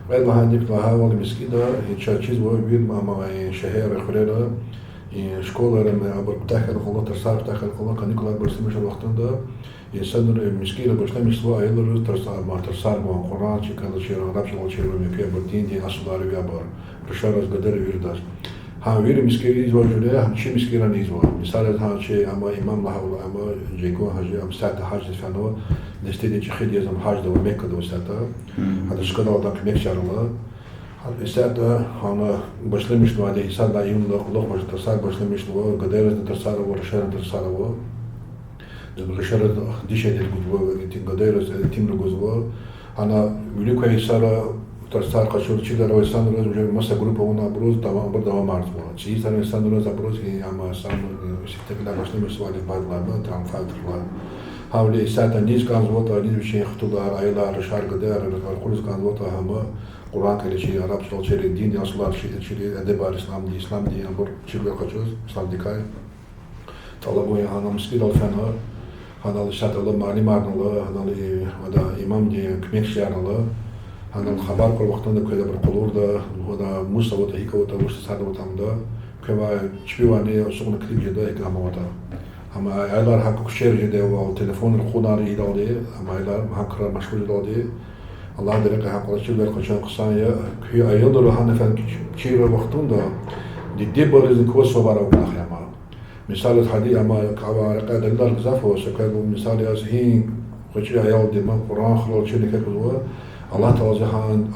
Кьвед лагьайди лагьайвал, мискӀинда, и, чаз чизва вири, ам, и шегьерра, хуьрера, и школайра, ам, абур куьтягь хьайила кьулухъ, тарсар куьтягь хьайила кьулухъ, каникулар башламишай вахтунда инсанри, мискӀинра башламишзава аялриз тарсар, ам, тарсар гун, Къуръан чиз кӀелда чир, араб чӀалал чирун, муькуь абур диндин асулар ви абур, рушариз, гадайриз, виридаз. Гьа вири мискӀинра ийизва жуьре, гьам чи мискӀинрани ийизва. Мисал яз, гьа чи, ам, имам лагьайвал, ам, Жейгун гьажи, ам исятда гьаждиз фенва, дестедин чӀехиди яз ам гьажда ава, Меккада ава исятда. Гьада чкадал адан куьмекчияр ала. Гьа исятда гьана башламишнавайди, исятда июнда кьулухъ баш-, тарсар башламишнава, гадайризни тарсар ава, рушаризни тарсар ава. Рушариз дишегьлийри гузва, итим гадайриз итимри гузва. Гьана вилик квай йисара тарсар къачуз, чирвилер авай инсанриз, уже маса группа авуна абуруз дава-, абур давамарзава. ЦӀийи йисарин инсанриз абуруз, и, ам, сам, э, сифте кьиле башламишзава алифбадилай, там, алфавитрилай. Гьавиляй исятда низ кӀанзаватӀа, низ вичин хтулар, аялар, рушар, гадаяр ракъуриз кӀанзаватӀа, гьам Къуръан кӀелиз чир, араб чӀалал чир, диндин асулар чир, чир, эдебар исламдин, исламдин, абур чирвилер къачуз, исламдикай. ТӀалабун я гьана мискӀиндал фена, гьанал исятда ала муаллимарни ала, гьанал и, ада имамдин куьмекчиярни ала, гьанал хабар кьур вахтунда квез абур къалурда, ада мус аватӀа, гьикӀ аватӀа, вуч сад аватӀа амда, квевай чпивайни ацукьна килиг жеда, гьикӀ ам аватӀа. Амма аялар гьакӀ куьчейра жедайвал, телефонра ракъурна ийидалди, амма аялар гьа крар машгъул жедалди, Аллагьдин рекье гьакьван чирвилер къачун хъсан я, куь аялри гьана фена чирвилер вахтунда, дидедибурузни кваз сувабар авун кӀвалах я ам. Мисал яз, гьади ам кӀвале рекье далилар гзаф ава, са квез мисал яз, гьи гъвечӀи аялди ма Къуръан хурал чирна квез лугьузва, Аллагь Таалади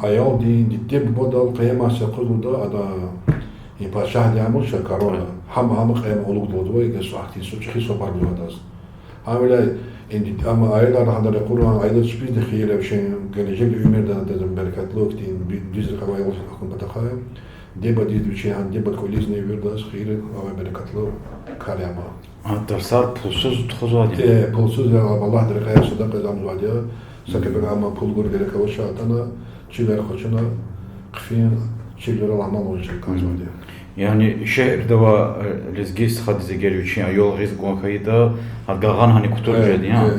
гьа аялдин диде-бубадал къиямат са къуз лугьуда, ада и пачагьди амуч корона, гьам, гьам къиямат улугда лугьузва, ингье ахьтин су-, чӀехи сувабар гузва адаз. Гьавиляй, ин, ам аялар гьана ракъурун, аялар чпизни хийир я, вичин гележегдин уьмуьрда адаз берекатлу, ихьтин дуьз рекье авай аялар хьун патахъай. Дидедиз, вичин гьа дидедин кӀвализни виридаз хийир авай берекатлу кар я ам. А тарсар пулсуз тухузвайди я? Э, пулсуз я, Аллагьдин рекье садакьа ийиз амзавайди я. Са кепек ам пул гур герек авач, атана, чирвилер къачуна, хъфин, чирвилерал амал авуна чир кӀанзавайди я. Яни шегьерда авай, э, лезги стхадиз эгер вичин аял гъиз кӀан хьайитӀа, гьада гагъана гьаник кутур жеди я.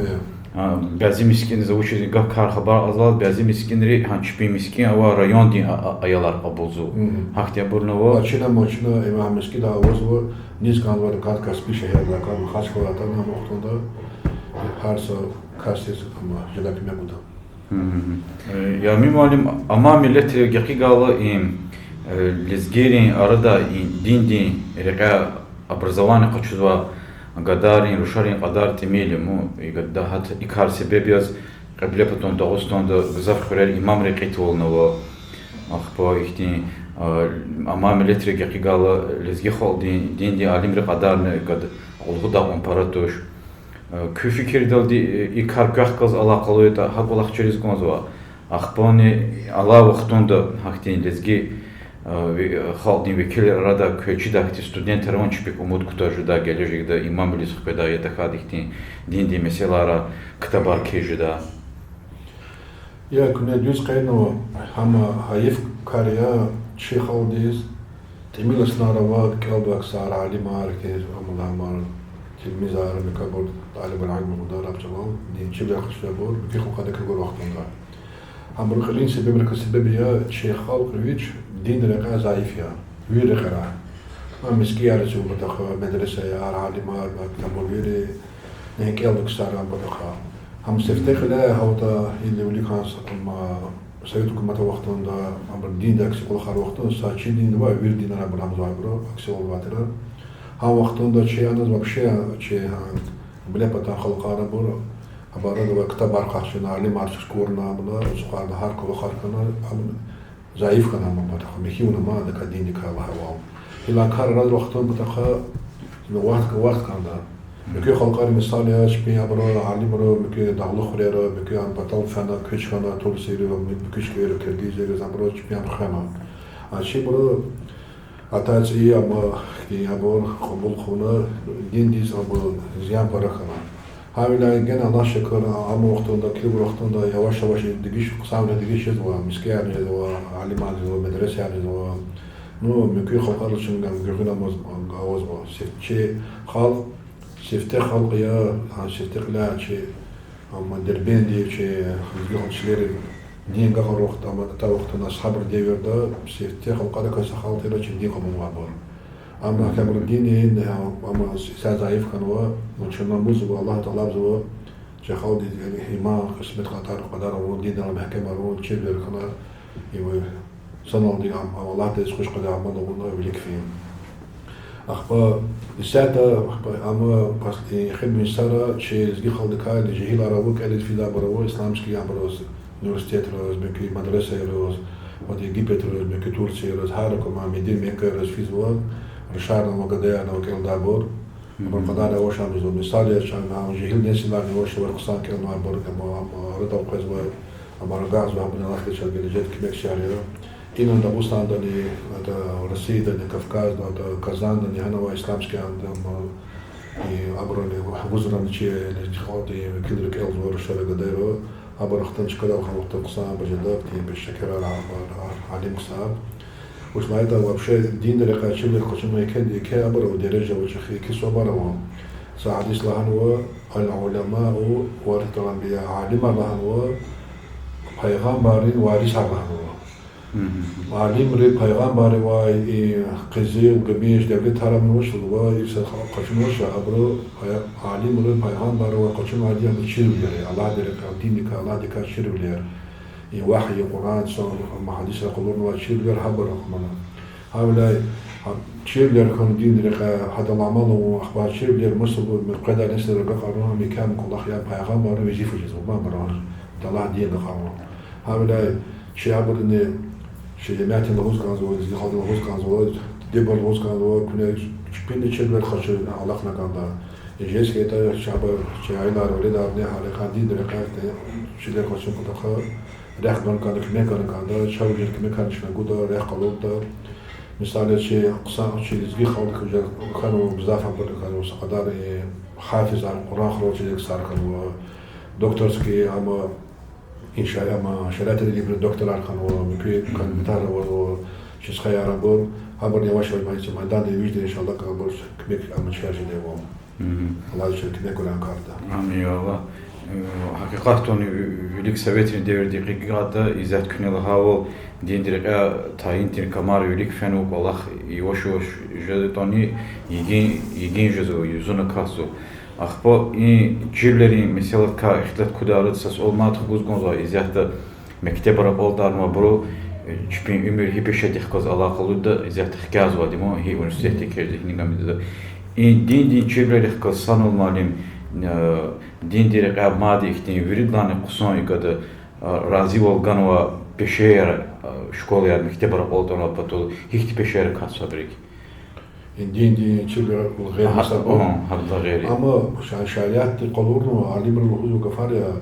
Бязи мискӀиндиз вучиз гьа кар хабар кьазвайла, бязи мискӀинри гьа чпин мискӀин авай райондин а-, а-, аялар кьабулзава. Гьахьтинбурни ава. Чна, ма чна, им гьа мискӀинда авазва, низ кӀанзавайла кӀанда Каспий шегьерда, кӀанда Махачкъала, атана, ам вахтунда гьар са касдиз ам жедай куьмек гуда. Э, Ямин муаллим, амай миллетрив гекъигайла им, э, лезгийрин арада и диндин рекье образование къачузвай гадайрин, рушарин кьадар тӀимил я, ма, и гада гьат-, и кар себеб яз Кьиблепатан Дагъустанда гзаф хуьрера имамри кьитвални ава. Ахпа ихьтин, а, амай миллетрив гекъигайла лезги халкьдин диндин алимрин кьадарни гад-, лугьудай кьван пара туш. Э, куь фикирдалди, э, и кар квехъ галаз алакъалу ятӀа, гьа кӀвалах чириз кӀанзава. Ахпани алай вахтунда гьахьтин лезги, э, ве-, халкьдин векилрин арада квез чидай хьтин студентар авани чпик умуд кутаз жедай, гележегда имамвилиз хкведай, я тахьайтӀа ихьтин диндин месэлайра ктабар кхьиз жедай? Я, куьне дуьз къейднава, гьам гьайиф кар я чи халкьдиз. ТӀимил инсанар ава, кӀелдавай ксар, алимар, ихьтин, ам, ламар, тилмизар, мекабур, тӀалибул-илим лугьуда араб чӀалал, дин чирвилер къачузвайбур, муькуь халкьарни экв гур вахтунда. Абурун кьилин себебрикай себеб я, чи халкь вич дин рекье зайиф я, вири рекьера. Ам мискӀинар авун патахъай, медресаяр, алимар, мектебар, вири, гьакӀ кӀелдавай ксар авун патахъай. Гьам сифте кьиле гьавиляй, иллаки виликан са-, ам, совет гьукуматдин вахтунда, абур диндин акси кӀвалахар вахтунда, са чи дин ваъ, вири динар абур амзавайбур, аксивал авай тир. Гьа вахтунда чи аниз вообще, чи, гьа, Кьиблепатан халкьар абур, абур арада авай ктабар къахчуна, алимар чукурна, абур ацукьарна, гьар кӀвалахар хьана, абур зайиф хьана ам патахъ, михьи авуна ам адакай диндикай лагьайвал. Гила кар арада вахтун патахъ, ну, вахт, вахт кӀанда. Муькуь халкьари мисал яз, чпин абуру алимри, муькуь дагълу хуьрера, муькуь ам патал фена, куьч хьана, турцийри, муькуь чкайра, киргизийри, абуру чпин ам хвена. А чибуру атай цӀийи ам, хьтин абур кьабул хъувуна, диндиз абур зиян пара хьана. Гьавиляй гена Аллагь шукур, ам вахтунда, килигун вахтунда яваш-яваш дегиш, хъсанвиле дегиш жезва, мискӀинар жезва, алимар жезва, медресаяр жезва. Ну, муькуь халкьарилай чун гуьгъуьнамаз авазва. Сиф-, чи халкь, сифте халкь я, гьа сифте кьиляй чи Амма Дербентдин чи лезги халкьдин чилери дин агакьарай вахт, амма атай вахтунда асгьабрин девирда сифте халкьарикай са халкь тир чи дин кьабулнавайбур. Амма гьабуру дин, амма са зайиф хьанва, ва чна лугьузва, Аллагьдивай тӀалабзава, чи халкьдиз иман, кьисмет кьадар, кьадар авун, диндал мягькемарун, чирвилер хьана, им саналди ам, ам Аллагьдиз хуш къведай амал авуна вилик фин. Ахпа исятда, ахпа ам пас-, и, эхиримжи йисара чи лезги халкьдикай жегьилар ава, кӀелиз фидайбур ава, исламский абуруз, университетраз, муькуь мадрасайриз, ва Египетриз, муькуь Турцийриз, гьар кума Меди-, Меккайриз физва, рушарнава, гадаярнава кӀелдайбур. Абурун кьадар яваш-яваш, мисал яз, чан, жегьил несиларни яваш-яваш хъсан кӀелнавайбур, ам, ам арадал къвезва, ам агакьзава, абуру Аллагьди чаз гележегда куьмекчияр ая. Инал Дагъустандани, ада, Россиядани, Кавказда, ада, Казандани гьана авай исламский, ада, ам, и, абурани, вузрани чи лезги халкьдин векилри кӀелзава, рушара, гадаяра, абур ахтан чкадал хьана вахтунда хъсан бажарагъ, тин пешекарар, а-, а-, алим ксар. Вучиз лагьайтӀа вообще диндин рекьяй чирвилер къачуна еке, еке абур ава, дережа ава, чӀехи еке субар ава. Са гьадис лагьанва: العلماء ورثة الأنبياء, алимар лагьанва, пайгъамбаррин варисар лагьанва. Алимри пайгъамбарривай и къизил, гимиш девлетар авунвач, ва и са къачунвач, абуру пай-, алимри пайгъамбарривай къачунвайди абуру чирвилер я, Аллагьдин рекьяй, диндикай, Аллагьдикай чирвилер. И вагьй, Къуръан, сунна, гьадисра къалурнавай чирвилер гьабур я хьана. Гьавиляй, гьа, чирвилер хьун диндин рекьяй, гьадал амал авун, ахпа чирвилер масабур къведай несилриз агакьарун, ам еке кӀвалах я, пайгъамбаррин везифа жезва, ма абур, Аллагьдин дин агакьарун. Гьавиляй чи абурни, чи жемятдин лугьуз кӀанзава, лезги халкьдин лугьуз кӀанзава, дидедин лугьуз кӀанзава, куьне чпинни чирвилер къачуз алахъна кӀанда. Жез хьайитӀа, чабур, чи аялар, веледарни гьа рекьяй, диндин рекьяй чирвилер къачун патахъ рехъ гана кӀанда, куьмек гана кӀанда, чавай жер куьмекар чна гуда, рехъ къалурда. Мисал яз, чи хъсан, чи лезги халкьдик уже хьанва гзаф абур хьанва, са кьадар, э, гьафизар, Къуръан хурал чидай ксар хьанва, докторский, амма, инша, амма шариатдин илимрин докторар хьанва, муькуь кандидатар авазва, чи стхаяр абур, гьабурни яваш-яваш майданда вижда, иншаллагь, абур куьмек, амма чкаяр жедайвал. Аллагьди чаз куьмек гурай а карда. Амин, я Аллагь. Э, гьакъикъатдани ви-, вилик советрин девирда гьикьван ятӀа, исятда куьне лагьайвал, диндин рекьяй тайин тир камар вилик фенва, кӀвалах яваш-яваш жедатӀани, йигин, йигин жезва, юзуна касзава. Ахпа и чирвилерин месэладикай ихтилат кудайла са суал мад хгуз кӀанзава, исятда мектебра акьалтӀарнавайбуру, э, чпин уьмуьр гьи пешедихъ галаз алакъалуда исятда хкязавайди ма, гьи университетда экечӀда, гьи гимназияда. И диндин чирвилерихъ галаз санал, муаллим, э, диндин рекьяй мад ихьтин виридалайни хъсан, икӀ ада, э, разивал ганвай пешеяр, э, школаяр, мектебра акьалтӀарнавай патал гьихьтин пешеяр касзавайбур я? И диндин чирвилер гъейри са-, гьадалай гъейри. Амма ша-, шариатди къалурнава, алимри лугьузва гафар я,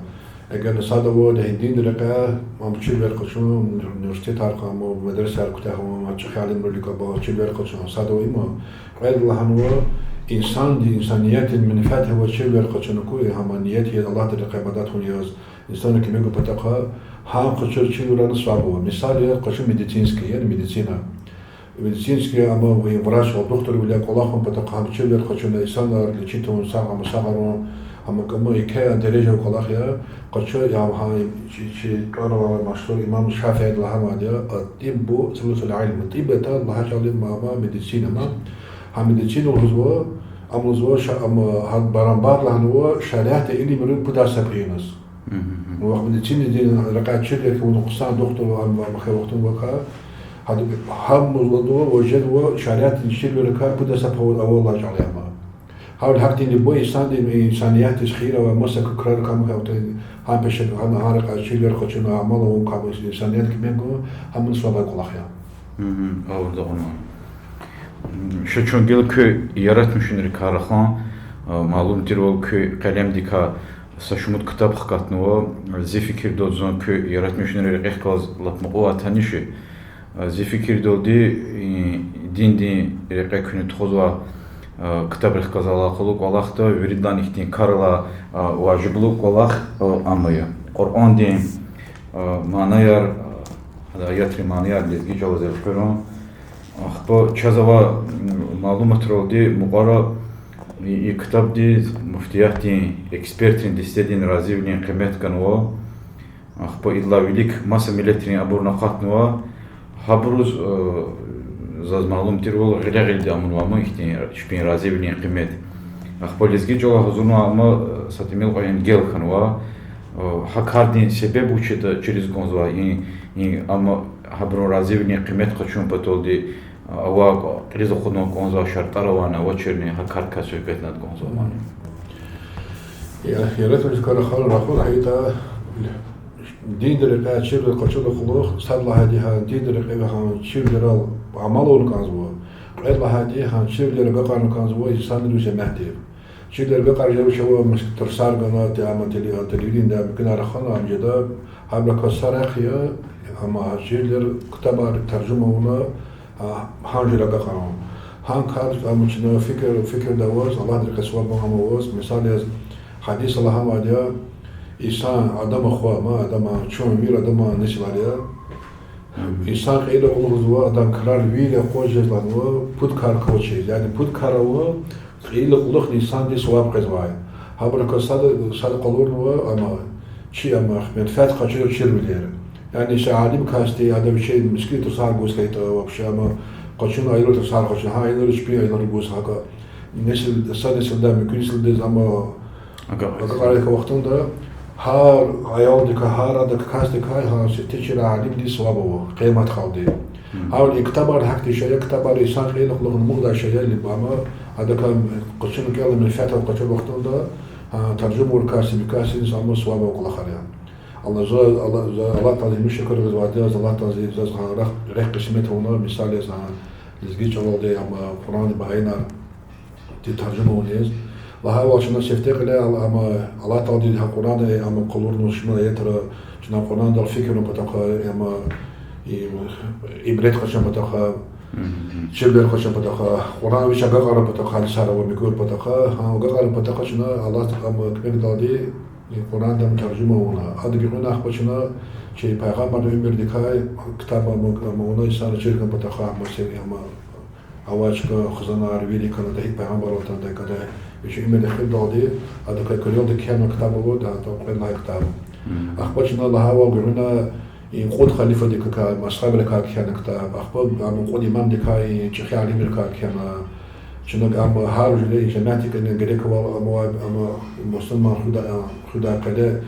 эгер садавайди диндин рекьяй, ам чирвилер къачун, университетар кьун, медресаяр куьтягьун, чӀехи алимрин вилик ава, чирвилер къачун, садавай има, кьвед лагьанва, инсанди, инсаниятдин менфят авай чирвилер къачун хьуй, гьам ният я Аллагьдин рекьяй ибадат авун яз, инсанрин куьмек гун патахъ, гьам къачуз чирвилерни суваб ава. Мисал яз, къачу медицинский, яни медицина. Медицинский, амма врач ва духтурвиле кӀвалахун патахъ, гьам чирвилер къачуна инсанар лечить авун, сагъ, амма сагъарун, амма кӀама еке дережа кӀвалах я, къачу, я гьа чи, чи тӀвар авай машгьур имам Шафииди лагьанвайди я: الطب ثلث العلم, тӀиб ятӀа лагьай чӀал я ма, ма медицина ма. Гьа медицина лугьузва, ам лугьузва ша-, амма гьа барамбар лагьанва шариатдин илимрин пудай сапиз. Вахъ медицинадин рекьяй чирвилер хьун, хъсан духтур ам, ам хьайи вахтунда вакай, гьада гьам лугьузва, важедва шариатдин чирвилерикай пудай сапар авайла чӀал я ма. Гьавиляй гьахьтин любой инсанди, инсаниятдиз хийир авай маса крар кам хьайитӀа, гьам пеше, гьам гьа рекьяй чирвилер къачуна, амал авун кам, инсаниятдиз куьмек гун, гьам саваб кӀвалах я. Гьавурда кьуна. Ша чун гила куь яратмишунрикай рахун, малум тирвал, куь къелемдикай са шумуд ктаб хкатнава, зи фикирдалди зун куь яратмишунрин рекьихъ галаз лап мукьувай таниш я. Зи фикирдалди, диндин рекье куьне тухузвай ктабрихъ галаз алакъалу кӀвалахда, виридалай ихьтин кар алай важиблу кӀвалах ам я. Къуръандин манаяр, аятрин манаяр лезги чӀалаз элкъуьрун. Ахпа чаз авай малуматралди, мукьвара и ктабдиз муфтиятдин экспертрин дестедин разивилин къимет ганва. Ахпа идалай вилик маса миллетрин абурни акъатнава. Гьабуруз, заз малум тирвал, гъиле-гъилди амунвай ман ихьтин чпин разивилин къимет. Ахпа лезги чӀалал гьазурнавай ам са тӀимил кьван гел хьанва. Гьа кардин себеб вуч ятӀа чириз кӀанзавай, и, и ам гьабурун разивилин къимет къачун паталди авай, кьилиз акъудун кӀанзавай шартӀар авани, авачирни, гьа кардикай суьгьбетнад кӀанзава ман. Я, яратмишунрикай рахун, рахун хьайитӀа, диндин рекьяй чирвилер къачуна кьулухъ, сад лагьайди гьа диндин рекье гьа чирвилерал амал авун кӀанзава, кьвед лагьайди гьа чирвилер агакьарун кӀанзава инсанрив, жемятдив. Чирвилер агакьарун жезвач ава, мис-, тарсар гана, те-, ама теле-, телевидениеда муькуьнар рахана, ам жеда, гьабурукай са рехъ я, амма чирвилер ктабар таржума авуна, гьа, гьа жуьре агакьарун. Гьа кар ам чна фикир, фикирда аваз, Аллагьдин рекье саваб гун ам аваз, мисал яз, гьадисда лагьанвайди я, инсан Адама хва, ма Адама, чун вири Адама несилар я. Инсан кьейила кьулухъ жезва, адан крар вири акъваз жез лагьанва, пуд кар квачиз. Яни пуд кар ава, кьейила кьулухъни инсандиз саваб къвезвай. Гьабурукай сад, сад къалурнава, ама чи, ама менфят къачур чирвилер. Яни са алим касди, ада вичи мискӀинда тарсар гуз хьайитӀа, вообще, ама къачуна, аялрин тарсар къачуна, гьа аялри чпин аялриз гуз, гьакӀа несил, са несилдай муькуь несилдиз ама агакьарай вахтунда, гьар аялдикай, гьар адак касдикай, гьа сифте чира алимдиз саваб ава къиямат халкьди. Гьавиляй и ктабар гьахьтин шей я, ктабар инсан кьейила кьулухъ мугъдай шей я, либо ама адакай къачуна кӀела менфят къачур вахтунда, гьа таржума авур касдин, касдиз ама саваб авур кӀвалахар я. Аллагь, за, Аллагь, за Аллагь Тааладиз шукур гузвайди я, за Аллагь Тааладиз заз гьа рехъ, рехъ къисмет авуна, мисал яз, гьа лезги чӀалалди ама Къуръандин баянар таржума авуниз. Лагьайвал, чна сифте кьиле ал-, ама Аллагь Таалади гьа Къуръанда ама къалурнавай шумуд аятра, чна Къуръандал фикирун патахъай, ама ибрет къачун патахъай, чирвилер къачун патахъай, Къуръан вич агакьарун патахъай, гьадисар ава муькуьр патахъай, гьа агакьарун патахъай чна Аллагьдин ама куьмекдалди и Къуръан ам таржума авуна. Ада гуьгъуьна ахпа чна чи пайгъамбардин уьмуьрдикай ктаб ама, ама авуна инсанриз чир хьун патахъай, ама сер, ама авай чка хизанар вири хьана, гьикӀ пайгъамбар атанвайди квадай, вичин уьмуьрдин эхирдалди, адакай куьрелди кхьенвай ктаб ава, да, кьвед лагьай ктаб. Ахпа чна лагьайвал гуьгъуьна и кьуд халифадикай, асгьабрикай кхьена ктаб, ахпа ама кьуд имамдикай, чӀехи алимрикай кхьена. Чна ама гьар жуьре жемятдикай герек авай, ама, ама мусурман хуьда-, хуьдай къеле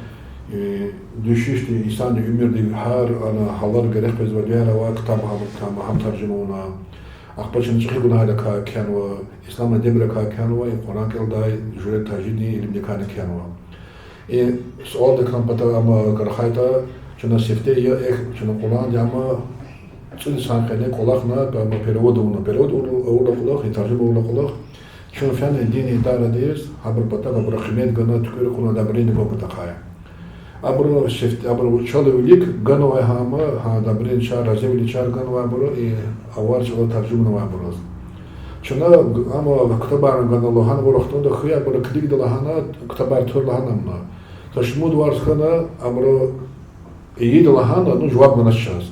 дуьшуьшдин, инсандин уьмуьрдин гьар ана гьалар герек къвезвай, дуьаяр авай ктаб гьам, ктаб гьам таржума авуна. Ахпа чна чӀехи гунагьрикай кхьенва, исламдин эдебрикай кхьенва, и Къуръан кӀелдай жуьре тажвиддин илимдикайни кхьенва. И суалдикай пата ама рахайтӀа, чна сифте я, эхь, чна Къуръанди ама цӀуд йисан къене кӀвалахна, ама перевод авуна. Перевод авур-, авурла кьулухъ, и таржума авурла кьулухъ, чун фена диндин идарадиз, гьабурун патав абуру къимет гана, туькӀуьр кьуна, одобрение гун патахъай. Абуру сифт-, абуру чал вилик ганвай гьама, гьа одобрение чар, разивилин чар ганвай абуру, и авар чӀалал таржуманавайбуруз. Чна г-, ама ктабар гана лагьана авур вахтунда хьи, абуру килигда лагьана, ктабар тур лагьана амма. Са шумуд варз хьана, абуру ийида лагьана, ну, жаваб ганач чаз.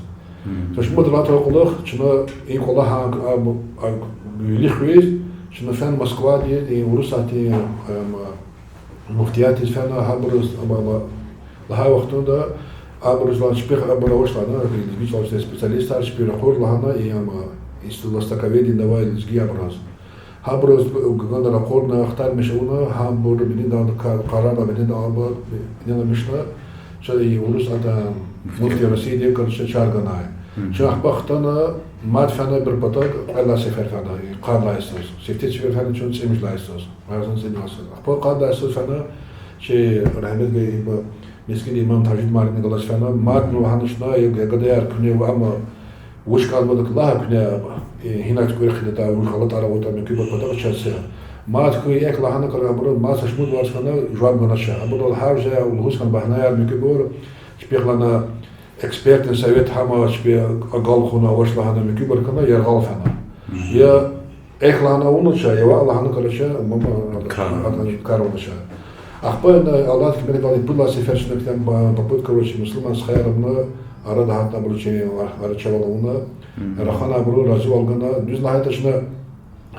Са шумуд лагьай кьулухъ чна и кӀвалах а, а, вилик хьиз, чна фена Москвадиз, и Урусатдин, ама, муфтиятдиз фена, гьабуруз, ама, лагьай вахтунда, абуруз лагьана чпихъ абур авач лагьана, лезги чӀалан специалистар, чпи ракъур лагьана, и, ама, институт востоковедения авай лезгиябуруз. Гьабуруз гана ракъурна, ахтармиш авуна, гьабур бинедалди ка-, къарарна бинедалди, бинедалмишна, чаз и Урусатдин муфти Россиядин, короче, чар ганай. Чун ахпа хтана, Мад фена ибур патав кьвед лагьай сефер фена, къад лагьай йисуз. Сифте сефер фена чун цӀемуьжуьд лагьай йисуз. Гьазан цӀемуьжуьд лагьай йисуз. Ахпа къад лагьай йисуз фена, чи рагьметдиз ва мискӀинда имам Тажид муаллимни галаз фена, мадни лагьана чна, я гадаяр, куьне ва амма вуч кӀанзаватӀа лагь куьне, э, гьина туькӀуьр хъийидай, вуч гъалатӀар аватӀа, муькуьбур патав чаз це. Мад хьуй икӀ лагьана кара абуру, мад са шумуд варз хьана жаваб ганача. Абуру гьар жуьре лугьуз хьана багьнаяр муькуьбур, чпихъ лагьана экспертный совет гьама чпи агалкьуна авач лагьана муькуьбур хьана яргъал фена. Я икӀ лагьана авунача, я ваъ лагьана карача, мама, кар авунача. Ахпа ина Аллагьдин куьмекдалди пуд лагьай сефер чна куьтягьна ба-, попытка, короче, мусурман стхаяр амукьна, арада гьатна абуру чи, арачавал авуна, рахана абуру, разивал гана, дуьз лагьайтӀа чна,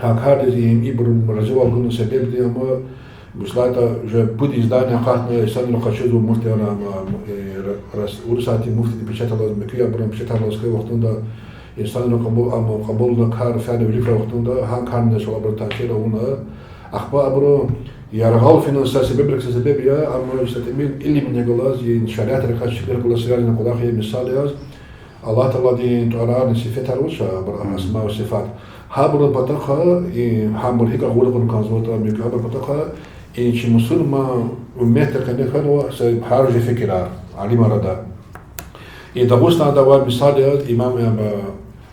гьа кардиз им ибуру разивал гунин себебди, амма, бушлатӀа, уже пуд издание акъатна, инсанри къачузва муфтияр, амма, э, ра-, рас-, Урусатдин муфтидин печаталлаз, муькуь абурун печаталлаз хьайи вахтунда, инсанри кьабул, амма кьабулна кар фена виликай вахтунда, гьа карни шалабур таъсир авуна. Ахпа абуру яргъал финан са себебрик, са себеб я, амма са тӀимил илимни галаз, и шариатрикай чирна галаз связанный кӀвалах я, мисал яз, Аллагь Тааладин тӀварарни сифетар вуч я, абур асма ва сифат. Гьабурун патахъай, и, гьабур гьикӀ агъур кьуна кӀанзаватӀа, муькуь гьабурун патахъай, и чи мусурман умметдин къене хьанва са гьар жуьре фикирар, алимар арада. И Дагъустанда авай мисал яз имам, э,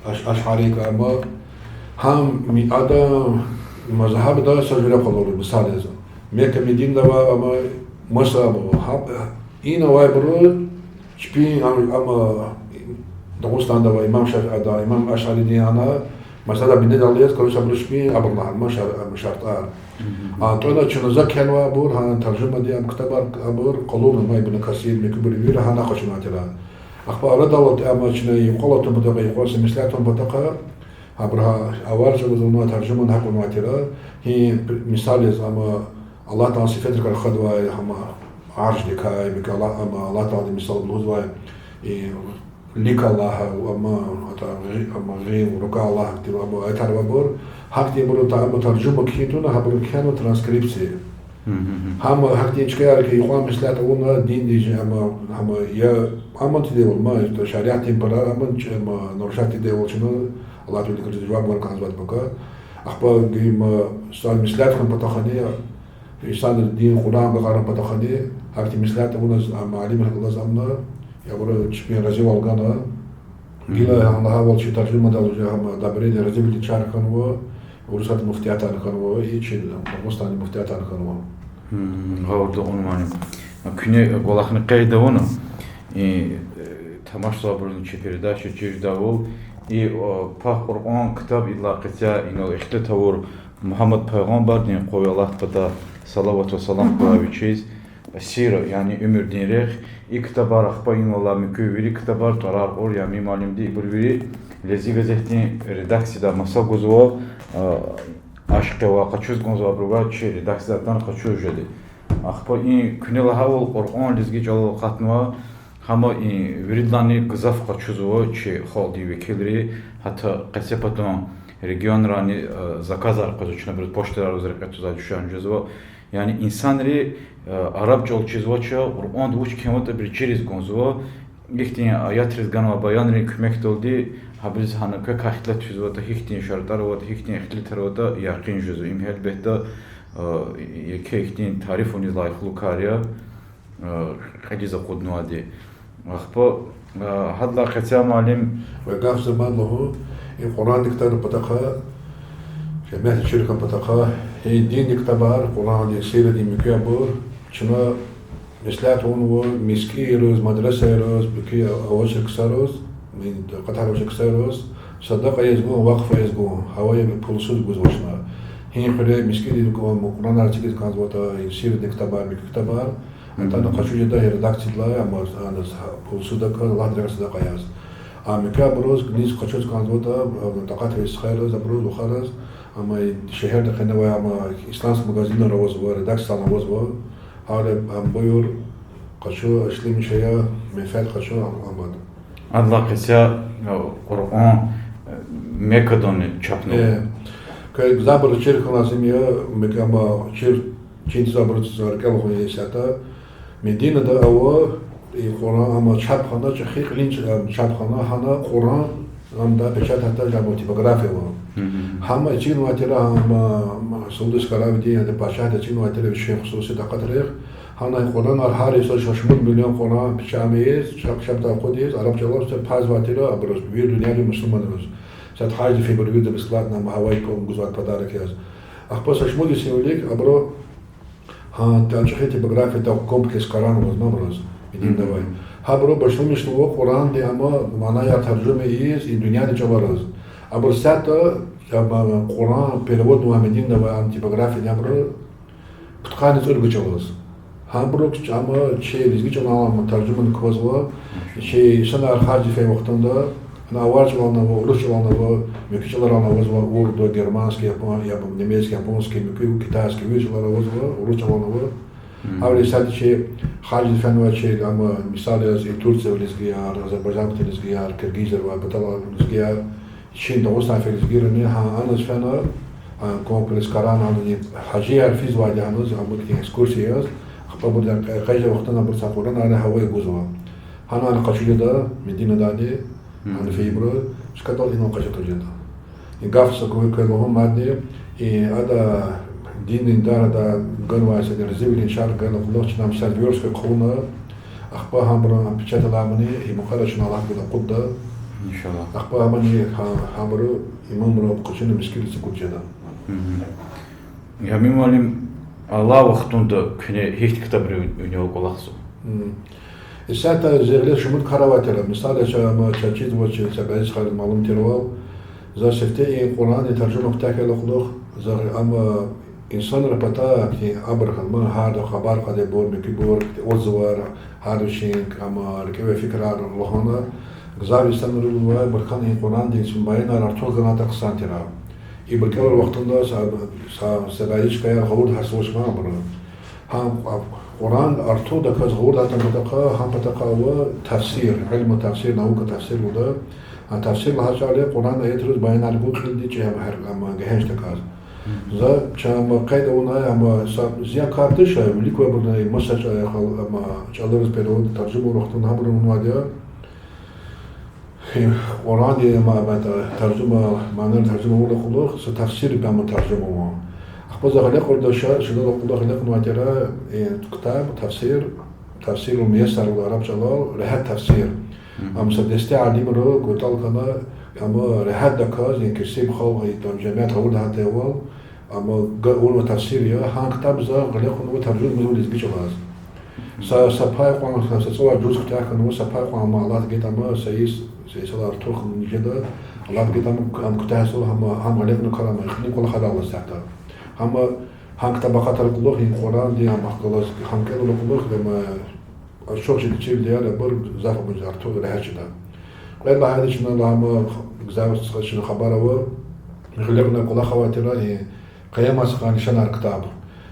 Аш-, Ашъари кӀан ама, гьам ми-, адан мазгьабда са жуьре къалурна, мисал яз. Мекка, Мединада авай ама маса ама, гьа-, ина авайбуру чпин ам-, ама Дагъустанда авай имам Шафи-, ада, имам Ашъаридин ана мазгьабда бинедалди яз, короче, абуру чпин абур лагьана, ма шар-, ама шартӀар. АтӀана чна за кхьенвайбур, гьа таржумадин ам ктабар абур къалурна ма Ибн Касир, муькуьбур вири гьана къачунвай тир. Ахпа арадал ама чна юкьвал атун патахъай, юкьвал са меслят авун патахъай, гьабур гьа авар чӀавуз ама таржума гьакьванвай тир. Гьи мисал яз ама Аллагь Тааладин сифетрикай рахадвай, ама аршдикай, муькуь Аллагь, ама Аллагь Тааладин мисал лугьузвай, и, лик Аллагь, ама, ата, гъи-, ама гъил, рука Аллагь тир, ама аятар авайбур. Гьахьтинбурун та-, ама таржума кхьин тавуна, гьабурун кхьенва транскрипция. Гьам гьахьтин чкаяр хьи, юкьван меслят авуна, диндиз, ама, ама я, ама тийидайвал, ма, шариатдин пара, ама, ч-, ама, нарушать тийидайвал чна, Аллагьдин виликриз жаваб гун кӀанзавайди пака. Ахпа гьим, а, са меслят хьун патахъайни, инсанрин дин, Къуръан агакьарун патахъайни, гьахьтин меслят авуна, ама, алимрихъ галаз амна, я абуру чпин разивал гана, гила гьа лагьайвал чи таржумадал уже гьам одобрение, разивилди чар хьанва, Урусатдин муфтиятар хьанва, и чи Дагъустандин муфтиятар хьанва. Гъавурда кьуна, муаллим. Куьне кӀвалахни къейд авуна, и, э, тамашзавайбурузни чи передача чир жедайвал, и, о, пак Къуръан ктаб, идалай къецяй инал ихтилат авур Мугьаммад пайгъамбардин, къуй Аллагьдин патай салават ва салам хьурай вичиз, сира, яни уьмуьрдин рехъ, и ктабар, ахпа инал алай муькуь вири ктабар, тӀварар кьур Ямин муаллимди, ибур вири Лезги газетдин редакцияда маса гузва, а, ашкъи авай, къачуз кӀанзавай абурувай чи редакциядай атана къачуз жеди. Ахпа и куьне лагьайвал Къуръан лезги чӀалал акъатнава, гьама и виридалайни гзаф къачузва чи халкьдин векилри, гьатта къецепатан регионрайни, э, заказар къвезва, чна абуруз почтадал рекье твазвай дуьшуьш жезва. Яни инсанри, э, араб чӀал чизвача, Къуръанда вуч кхьенватӀа абуруз чириз кӀанзава, ихьтин аятриз ганвай баянрин куьмекдалди гьабуруз гьана квекай ихтилат физватӀа, гьихьтин шартӀар аватӀа, гьихьтин ихтилатар аватӀа якъин жезва. Им гьелбетда, э, еке ихьтин тарифуниз лайихлу кар я, э, кьилиз акъуднавайди. Ахпа, э, гьадалай къецяй, муаллим, вай гаф заман лугьун, и Къуръандин ктабрин патахъай, жемятди чир хьун патахъай, и диндин ктабар, Къуръандин, сирадин муькуь абур, чна меслят авунва мискӀинриз, мадрасайриз, муькуь авачир ксариз, ми-, къатар авачир ксариз, садакьа яз гун, вакъф яз гун, гьавай пулсуз гузвачна. Гьи хуьре мискӀиндиз гун, Къуръанар эцигиз кӀанзаватӀа, и сирадин ктабар, муькуь ктабар, атана къачуз жеда редакциядилай, ама, ана, пулсуз, садакьа, Аллагьдин рекье садакьа яз. А муькуь абуруз низ къачуз кӀанзаватӀа, а, такьатвал стхайриз, абуруз, вахариз, ама и шегьерда къене авай, ама, исламский магазинар авазва, редакциядал авазва, гьар, ам, буюр, къачу, ишлемиш ая, менфят къачу, ам, амад. Адалай къецяй, э, Къуръан, э, Меккадани чапнава. Э, квез гзафбуруз чир хьун лазим я, Мекка, ама чир, чин тийизвайбуруз рикӀел хьун я исятда. Мединада ава и Къуръан, ама чап хьана, чӀехи кьилин ч-, ам, чап хьана, гьана Къуръан Ам да печатать авай, жабо типография ава. Гьам эцигнавай тир, ам, ам, Саудовская Аравиядин, яда пачагьди эцигнавай тир вичин хсуси такьатрихъ. Гьана Къуръанар гьар йисуз шумуд миллион Къуръан печатать ийиз, чап-чапдай акъудиз, араб чӀалал са пайзвай тир абуруз, вири дуьньядин мусурманриз. Сад гьаждин фейи абур вирида бесплатно, ам гьавай кӀвал гузвай подарок яз. Ахпа са шумуд йис вилик абуру гьа чӀехи типографияда комплекс Коран аваз абуруз, Мединада авай. Гьабуру башламишнава Къуръандин ам манаяр таржума ийиз и дуьньядин чӀалариз. Абур сятда, ам, Къуръан переводнавай Мединада авай ам типографияда абуру пудкъанни цӀуругуз чӀалаз. Гьабуру ам чи лезги чӀалал ам таржума квазва, чи инсанар гьаждиз фейи вахтунда, ана авар чӀалални ава, урус чӀалални ава, муькуь чӀаларални авазва, урду, германский, япон-, яп-, немецкий, японский, муькуь китайский, вири чӀалал авазва, урус чӀалални ава. Гьавиляй сятда чи гьаждиз фенвай чи, ам, мисал яз, и Турциядин лезгияр, Азербайжандин лезгияр, киргизрин ва паталай лезгияр, чи Дагъустандин лезгийрини гьа аниз фена, гьа комплекс Коран, гьаниз гьажияр физвайди, гьаниз ам ихьтин экскурсия яз, ахпа абур къе-, къейд жедай вахтунда абур са Къуръанарни гьавай гузва. Гьанани къачуз жеда, Мединадани, гьана фейибуру, чкадал инал къачуз жеда. И гаф са куь-, квел лугьун мадни, и ада диндин дарада ганвай са разивилин чар гайила кьулухъ чна мисал верстка хъувуна, ахпа гьабуру печатать авуна, и мукьвара чна Аллагьди акъудда. Иншаллагь. Ахпа гьамани гьа-, гьабуру имамри къачуна мискӀиндиз акъудиз жеда. Ямин муаллим, алай вахтунда куьне гьихьтин ктабри винел кӀвалахзава? Исятда зи гъиле шумуд кар авай тир, мисал яз, ам чаз чизва, чи са бязи халкьдиз малум тирвал, за сифте и Къуръандин таржума куьтягь хьайила кьулухъ, за ам инсанрин патай, ахьтин абур хьана, гьарда хабар кьадайбур, муькуьбур, отзывар, гьар вичин ам рикӀевай фикирар лагьана, гзаф инсанри лугьузвай, абур хьана и Къуръандин баянар артух ганватӀа хъсан тир. Ибур кӀелай вахтунда са, са, са бязи чкаяр гъавурда гьатзавач ман абуру. Гьа, Къуръан артухдаказ гъавурда гьатун патахъай, гьам патахъай ава тафсир, علم التفسير, наука тафсир лугьуда. А тафсир лагьай чӀал я Къуръан аятриз баянар гун кьилди чӀехи гьар, ам, гегьенш таказ. За чан къейд авунай, ам са зиян кар туш, вилик вабурни маса чӀа-, хал-, ам, чӀалариз перевод, таржума авур вахтунда гьабуру авунвайди я. Къуръандин ма-, ма-, таржума, манайрин таржума авурла кьулухъ, са тафсир пай ам таржума ава. Ахпа за гъиле кьурда ша-, шадала кьулухъ гъиле кьунвай тир, э, ктаб, тафсир, Тафсирул Муяссар лугьуз араб чӀалал, регьят тафсир. Ам са десте алимри кӀватӀал хьана, ам регьятдаказ, яни кесиб халкь, и там жемят гъавурда гьатайвал, ам га-, авунвай тафсир я, гьа ктаб за гъиле кьунва таржума ийизва лезги чӀалаз. Са, са пай кьван, са, са цӀувад жуз куьтягь хьанва, са пай кьван ам алат гатӀа ам, са йис, са йисалай артух жеда, алат гатӀа ам, ам куьтягьзава, гьам, гьам гъиле кьуна кар ам, ихьтин кӀвалахар ава исятда. Гьам, гьа ктаб акъатайла кьулухъ, и Къуръандин ам ахкалаз, гьам кӀелайла кьулухъ, ам, ачух жеда чирдаяр, абур гзаф абур артух регьят жеда. Кьвед лагьайди, чна лагьана, гзаф са чна хабар ава, гъиле кьуна кӀвалах авай тир, и Къиямат йикъан лишанар ктаб.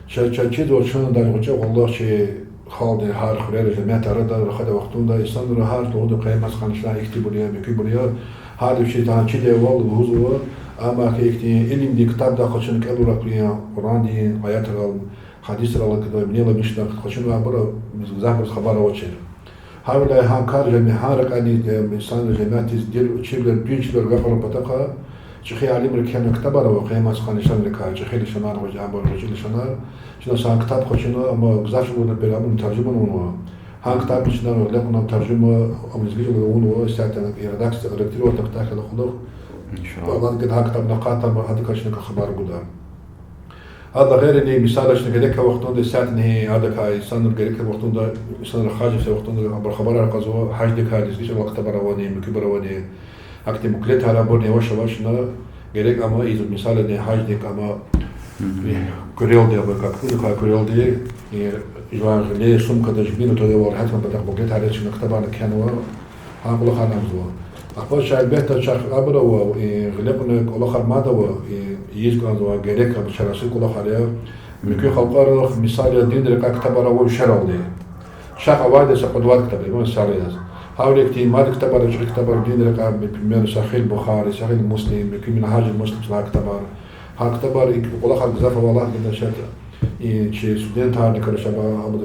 Ча-, чаз чизва, чун дагъ гъвечӀи гъвеллугъ чи халкьдин гьар хуьрера, жемятар арада рахадай вахтунда инсанри гьар лугьуда Къиямат йикъан лишанар ихьтинбур я, муькуьбур я, гьар вичиз тан чидайвал лугьузва, амма ихьтин илимдин ктабдай къачуна кӀелурла, Къуръандин аятрал, гьадисрал, винел амишна къачуна абур, гзафбуруз хабар авачир. Гьавиляй гьа кар жеми-, гьа рекьяйни, э, инсанри жемятдиз дир чирвилер, дуьн чирвилер агакьарун патахъай, чӀехи алимри кхьенвай ктабар ава, Къиямат йикъан лишанрикай, чӀехи лишанар, гъвечӀи, абур гъвечӀи лишанар. Чна са ктаб къачуна, амма гзаф жуьре абур таржума авунва. Гьа ктабни чна гъиле кьуна таржума, ам лезги чӀалал авунва, исятда и редакция, редактировать хьайила кьулухъ. Иншаллагь. Аллагьди гьа ктабни акъатда, гьадакай чна хабар гуда. Гьадан гъейри, мисал яз, чна герек авай вахтунда, исятдани гьадакай инсанри герек авай вахтунда, инсанри гьаждиз фей вахтунда, абур хабарар кьазва, гьаждикай лезги чӀалал ктабар авани, муькуьбур авани. Ахьтин буклетар, абурни яваш-яваш чна герек ама из, мисал яз, гьаждин ама, куьрелди, абур как, ну, как куьрелди, и жуван гъиле сумкада жибинда твадайвал, гьахьтин патахъ буклетар яз чна ктабарни кхьенва. Гьа кӀвалахар амзава. Ахпа чна, гьелбетда, чахъ абур ава, и гъиле кьуна кӀвалахар мад ава, и ийиз кӀанзава, герек ама чарасуз кӀвалахар я. Муькуь халкьарихъ, мисал яз, дин рекьяй ктабар ава вишералди. Чахъ авайди са кьуд-вад ктаб я, мисал яз. Гьавиляй ихьтин мад ктабар, чӀехи ктабар дин рекьяй, пример, Сагьигь Бухари, Сагьигь Муслим, муькуь Мингьажи Муслим, са кьван ктабар. Гьа ктабар, и кӀвалахар гзаф ава, Аллагьди гайитӀа, исятда и чи студентарни, короче, ама, ама,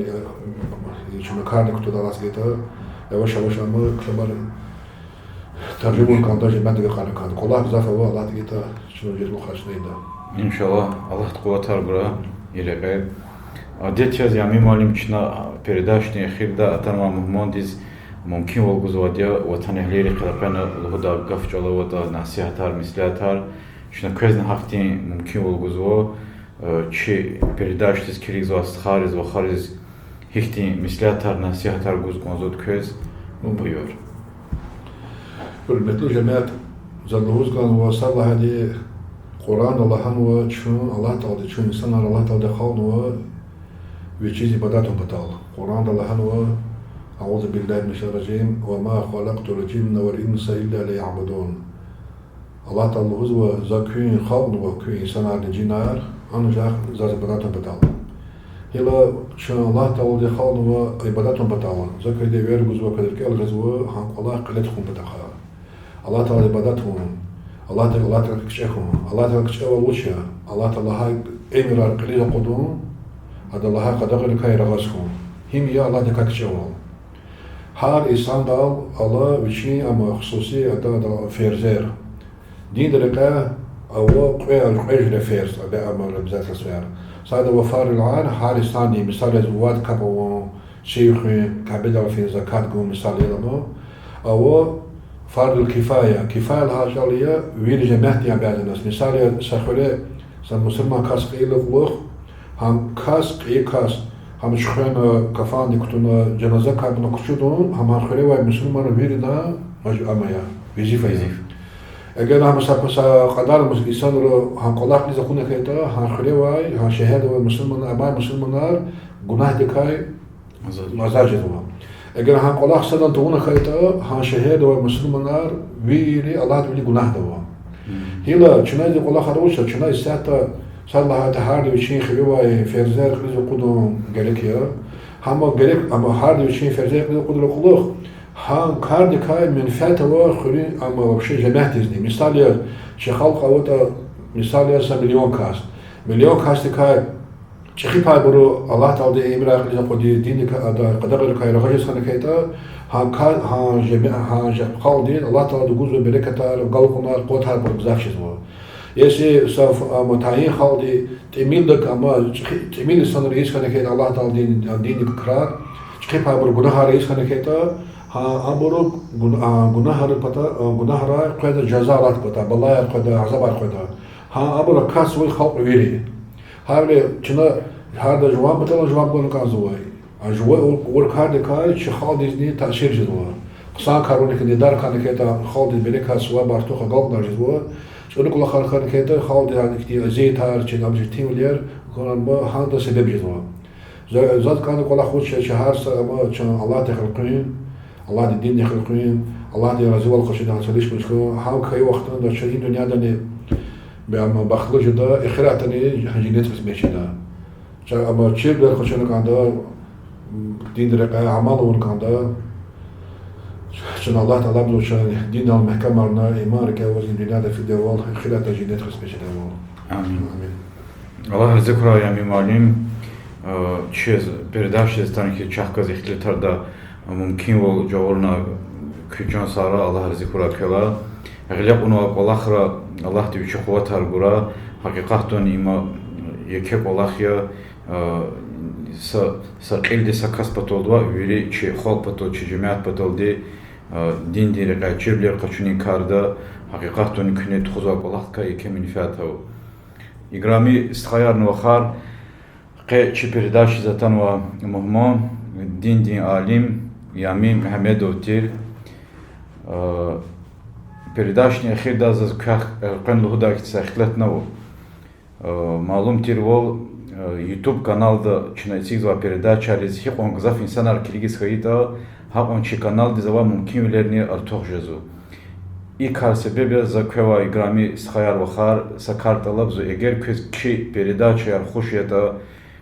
и чи накарни кутада, Аллагьди гайитӀа, яваш-яваш ама ктабар Таржума авуна кӀанда, жемятдивай кьуна кӀанда. КӀвалах гзаф ава, Аллагьди гайитӀа, чна жезмай кӀвалах чна ийида. Иншаллагь, Аллагьди къуватар гурай и рекье. Адет яз, Ямин муаллим, чна передачадин эхирда атанвай мугьмандиз мумкинвал гузвайди я ватанэгьлийрихъ элкъвена лугьудай гаф-чӀал аватӀа, насигьатар, меслятар. Чна квезни гьахьтин мумкинвал гузва, э, чи передачадиз килигзавай стхайриз, вахариз гьихьтин меслятар, насигьатар гуз кӀанзаватӀа квез, ну, буюр. Гьуьрметлу жемят, за лугьуз кӀанзава, сад лагьайди, Къуръанда лагьанва чун Аллагь Таалади, чун инсанар Аллагь Таалади халкьнава Вичиз ибадат авун патал. Къуръанда лагьанва: أعوذ بالله من الشيطان الرجيم، وما خلقت الجن والإنس إلا ليعبدون. Аллагь Таалади лугьузва: За куьн халкьнава, куь инсанарни жинар, анжах Заз ибадат авун патал. Гила чун Аллагь Таалади халкьнава ибадат авун патал, За квез эвер гузва, квез рикӀел гъизва гьа кӀвалах кьиле тухун патахъай. Аллагь Таалади ибадат авун, Аллагь Таалади, Аллагь Тааладикай кичӀе хьун, Аллагь Тааладикай кичӀевал вуч я, Аллагь Таалади лагьай эмирар кьилиз акъудун, Ада лагьай къадагъайрикай рагъаз хьун. Гьим я Аллагьдикай кичӀевал? Гьар инсандал ала вичин ама хсуси ада, ада ферзер. Динда рекье ава кьве, кьве жуьре ферз, абе ама обязательствояр. Сад ава фарзул айн, гьар инсанди, мисал яз, вад капӀ авун, сив хуьн, Кябедал фин, закат гун, мисал яз ама. Ава фарзул кифая. Кифая лагьай чӀал я вири жемятдин обязанность. Мисал яз, са хуьре са мусурман кас кьейила кьулухъ, гьам кас, кьейи кас, гьам чуьхвена, кафанди кутуна, жаназа капӀна кучудун, гьам гьа хуьре авай мусурманрин виридан маж-, ама я, везифа я. Везифа. Эгер гьам са, са кьадар мус-, инсанри гьам кӀвалах кьилиз акъуна хьайитӀа, гьа хуьре авай, гьа шегьерда авай мусурманар, амай мусурманар гунагьдикай азад жезва. Эгер гьа кӀвалах садан тавуна хьайитӀа, гьа шегьерда авай мусурманар вири Аллагьдин вилик гунагьда ава. Гила чна зи кӀвалахар вуч я, чна исятда сад лагьайтӀа гьарда вичин хиве авай ферзер кьилиз акъудун герек я. Гьам герек, амма гьарда вичин ферзер кьилиз акъудунрин кьулухъ гьа кардикай менфят ава хуьруьн, амма вообще жемятдизни. Мисал яз, чи халкь аватӀа, мисал яз, са миллион кас. Миллион касдикай чӀехи пайбуру Аллагь Тааладин эмирар кьилиз акъудиз, диндикай, ада къадагъайрикай рагъажиз хьана хьайитӀа, гьа ка-, гьа жеме-, гьа же-, халкьдиз Аллагь Таалади гузва берекатар, агалкьунар, къуватарбур гзаф жезва. Если са ф-, ама тайин халкьди тӀимилдак, ама чӀехи-, тӀимил инсанар ийиз хьана хьайитӀа Аллагь Тааладин диндикай крар, чӀехи пайбуру гунагьар ийиз хьана хьайитӀа, гьа абуру гун-, а, гунагьар пата-, а, гунагьрай къведа жаза Аллагьди пата, балаяр къведа, азабар къведа. Гьа абур акатзавай халкь вири. Гьавиляй чна гьарда жуван патал жаваб гана кӀанзавай. А жува-, авур кардикай чи халкьдизни таъсир жезва. Хъсан каруникай дидар хьана хьайитӀа, халкьдиз берекат, суваб артух, агалкьунар жезва. ЦӀурук кӀвалахар хьана хьайитӀа, халкьдиз гьахьтин азиятар, чна абурун тӀимилар, гьанда себеб жезва. За-, заз кӀанда кӀвалах вуч я, чи гьар са ама чна Аллагьдихъ элкъуьн, Аллагьдин диндихъ элкъуьн, Аллагьдин разивал къачудай цӀалиш хьун, гьам хьайи вахтунда чна и дуьньядани бе-, ама бахтлу жеда, эхиратдани женнет къисмет жеда. Чна ама чирвилер къачуна кӀанда, динда рекье амал авуна кӀанда, чна Аллагь тӀалабзава чун диндал мягькемарна, иман рикӀе аваз и дуьньяда фидайвал, эхиратда женнет къисмет жедайвал. Амин. Амин. Аллагь рази хьурай, Ямин муаллим. Э, чаз передачадиз атана хьи чахъ галаз ихтилатарда мумкинвал жагъурна, куь чан сагърай, Аллагь рази хьурай квелай. Гъиле кьунвай кӀвалахра Аллагьди вичи къуватар гурай. Гьакъикъатдани има еке кӀвалах я, э, са, са кьилди са кас паталди ваъ, вири чи халкь патал, чи жемят паталди, э, диндин рекьяй чирвилер къачунин карда, гьакъикъатдани куьне тухузвай кӀвалахдикай еке менфят ава. Играми стхаярни вахар, къе чи передачадиз атанвай мугьман диндин алим Ямин Мегьамедов тир. Э, передачадин эхирда заз квехъ элкъвена лугьудай хьи, са ихтилат ава. Э, малум тирвал, э, YouTube каналда чна эцигзавай передачайриз гьикьван гзаф инсанар килигиз хьайитӀа, гьакьван чи каналдиз авай мумкинвилерни артух жезва. И кар себеб яз за квевай, играми стхаяр-вахар, са кар тӀалабзава: эгер квез чи передачаяр хуш ятӀа,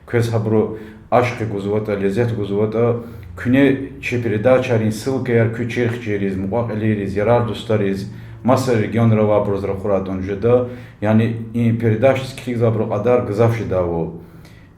квез гьабуру ашкъи гузватӀа, лезет гузватӀа, куьне чи передачайрин ссылкаяр куь чирхчийриз, мукьва-кьилийриз, ярар-дустариз, маса регионра авайбуруз ракъурайтӀани жеда, яни и передачадиз килигзавайбурун кьадар гзаф жедайвал.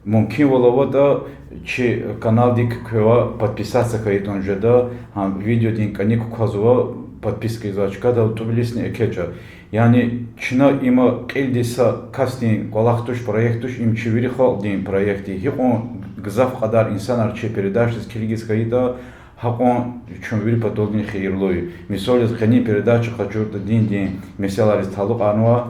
Мумкинвал аватӀа, чи каналдик квевай подписаться хьайитӀани жеда, гьам видеодин кӀаник квазва, подписка ийизвай чкадал тӀуб илисни экечӀа. Яни чна има кьилди са касдин кӀвалах туш, проект туш, им чи вири халкьдин проект я. Гьикьван гзаф кьадар инсанар чи передачадиз килигиз хьайитӀа, гьакьван чун вири паталдини хийирлу я. Мисал яз, къенин передача къачуртӀа, диндин месэлайриз талукьарнавай.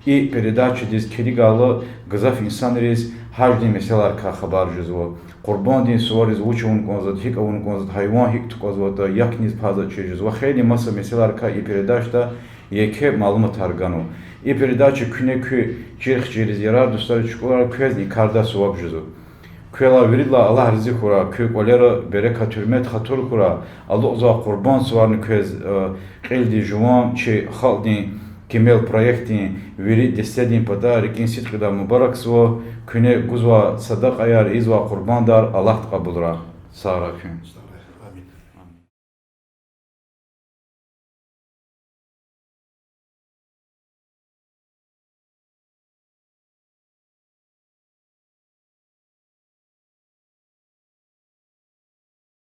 И передачадиз килигайла, гзаф инсанриз гьаждин месэлайрикай хабар жезва. Къурбанддин сувариз вуч авун кӀанзаватӀа, гьикӀ авун кӀанзаватӀа, гьайван гьикӀ тукӀвазватӀа, як низ паза чир жезва. Хейлин маса месэлайрикай и передачада еке малуматар ганва. И передача куьне куь чирхчирриз, ярар-дустариз, чукӀурар квезни и карда суваб жезва. Квелай виридалай Аллагь рази хьурай, куь кӀвалера берекат, гьуьрмет, хатур хьурай, алукьзавай Къурбанд суварни квез, э, кьилди жуван чи халкьдин кимел проектдин вири дестедин патай рикӀин сидкьидай мубаракзава, куьне гузвай садакьаяр, ийизвай къурбандар Аллагьди кьабулрай. Сагърай куьн.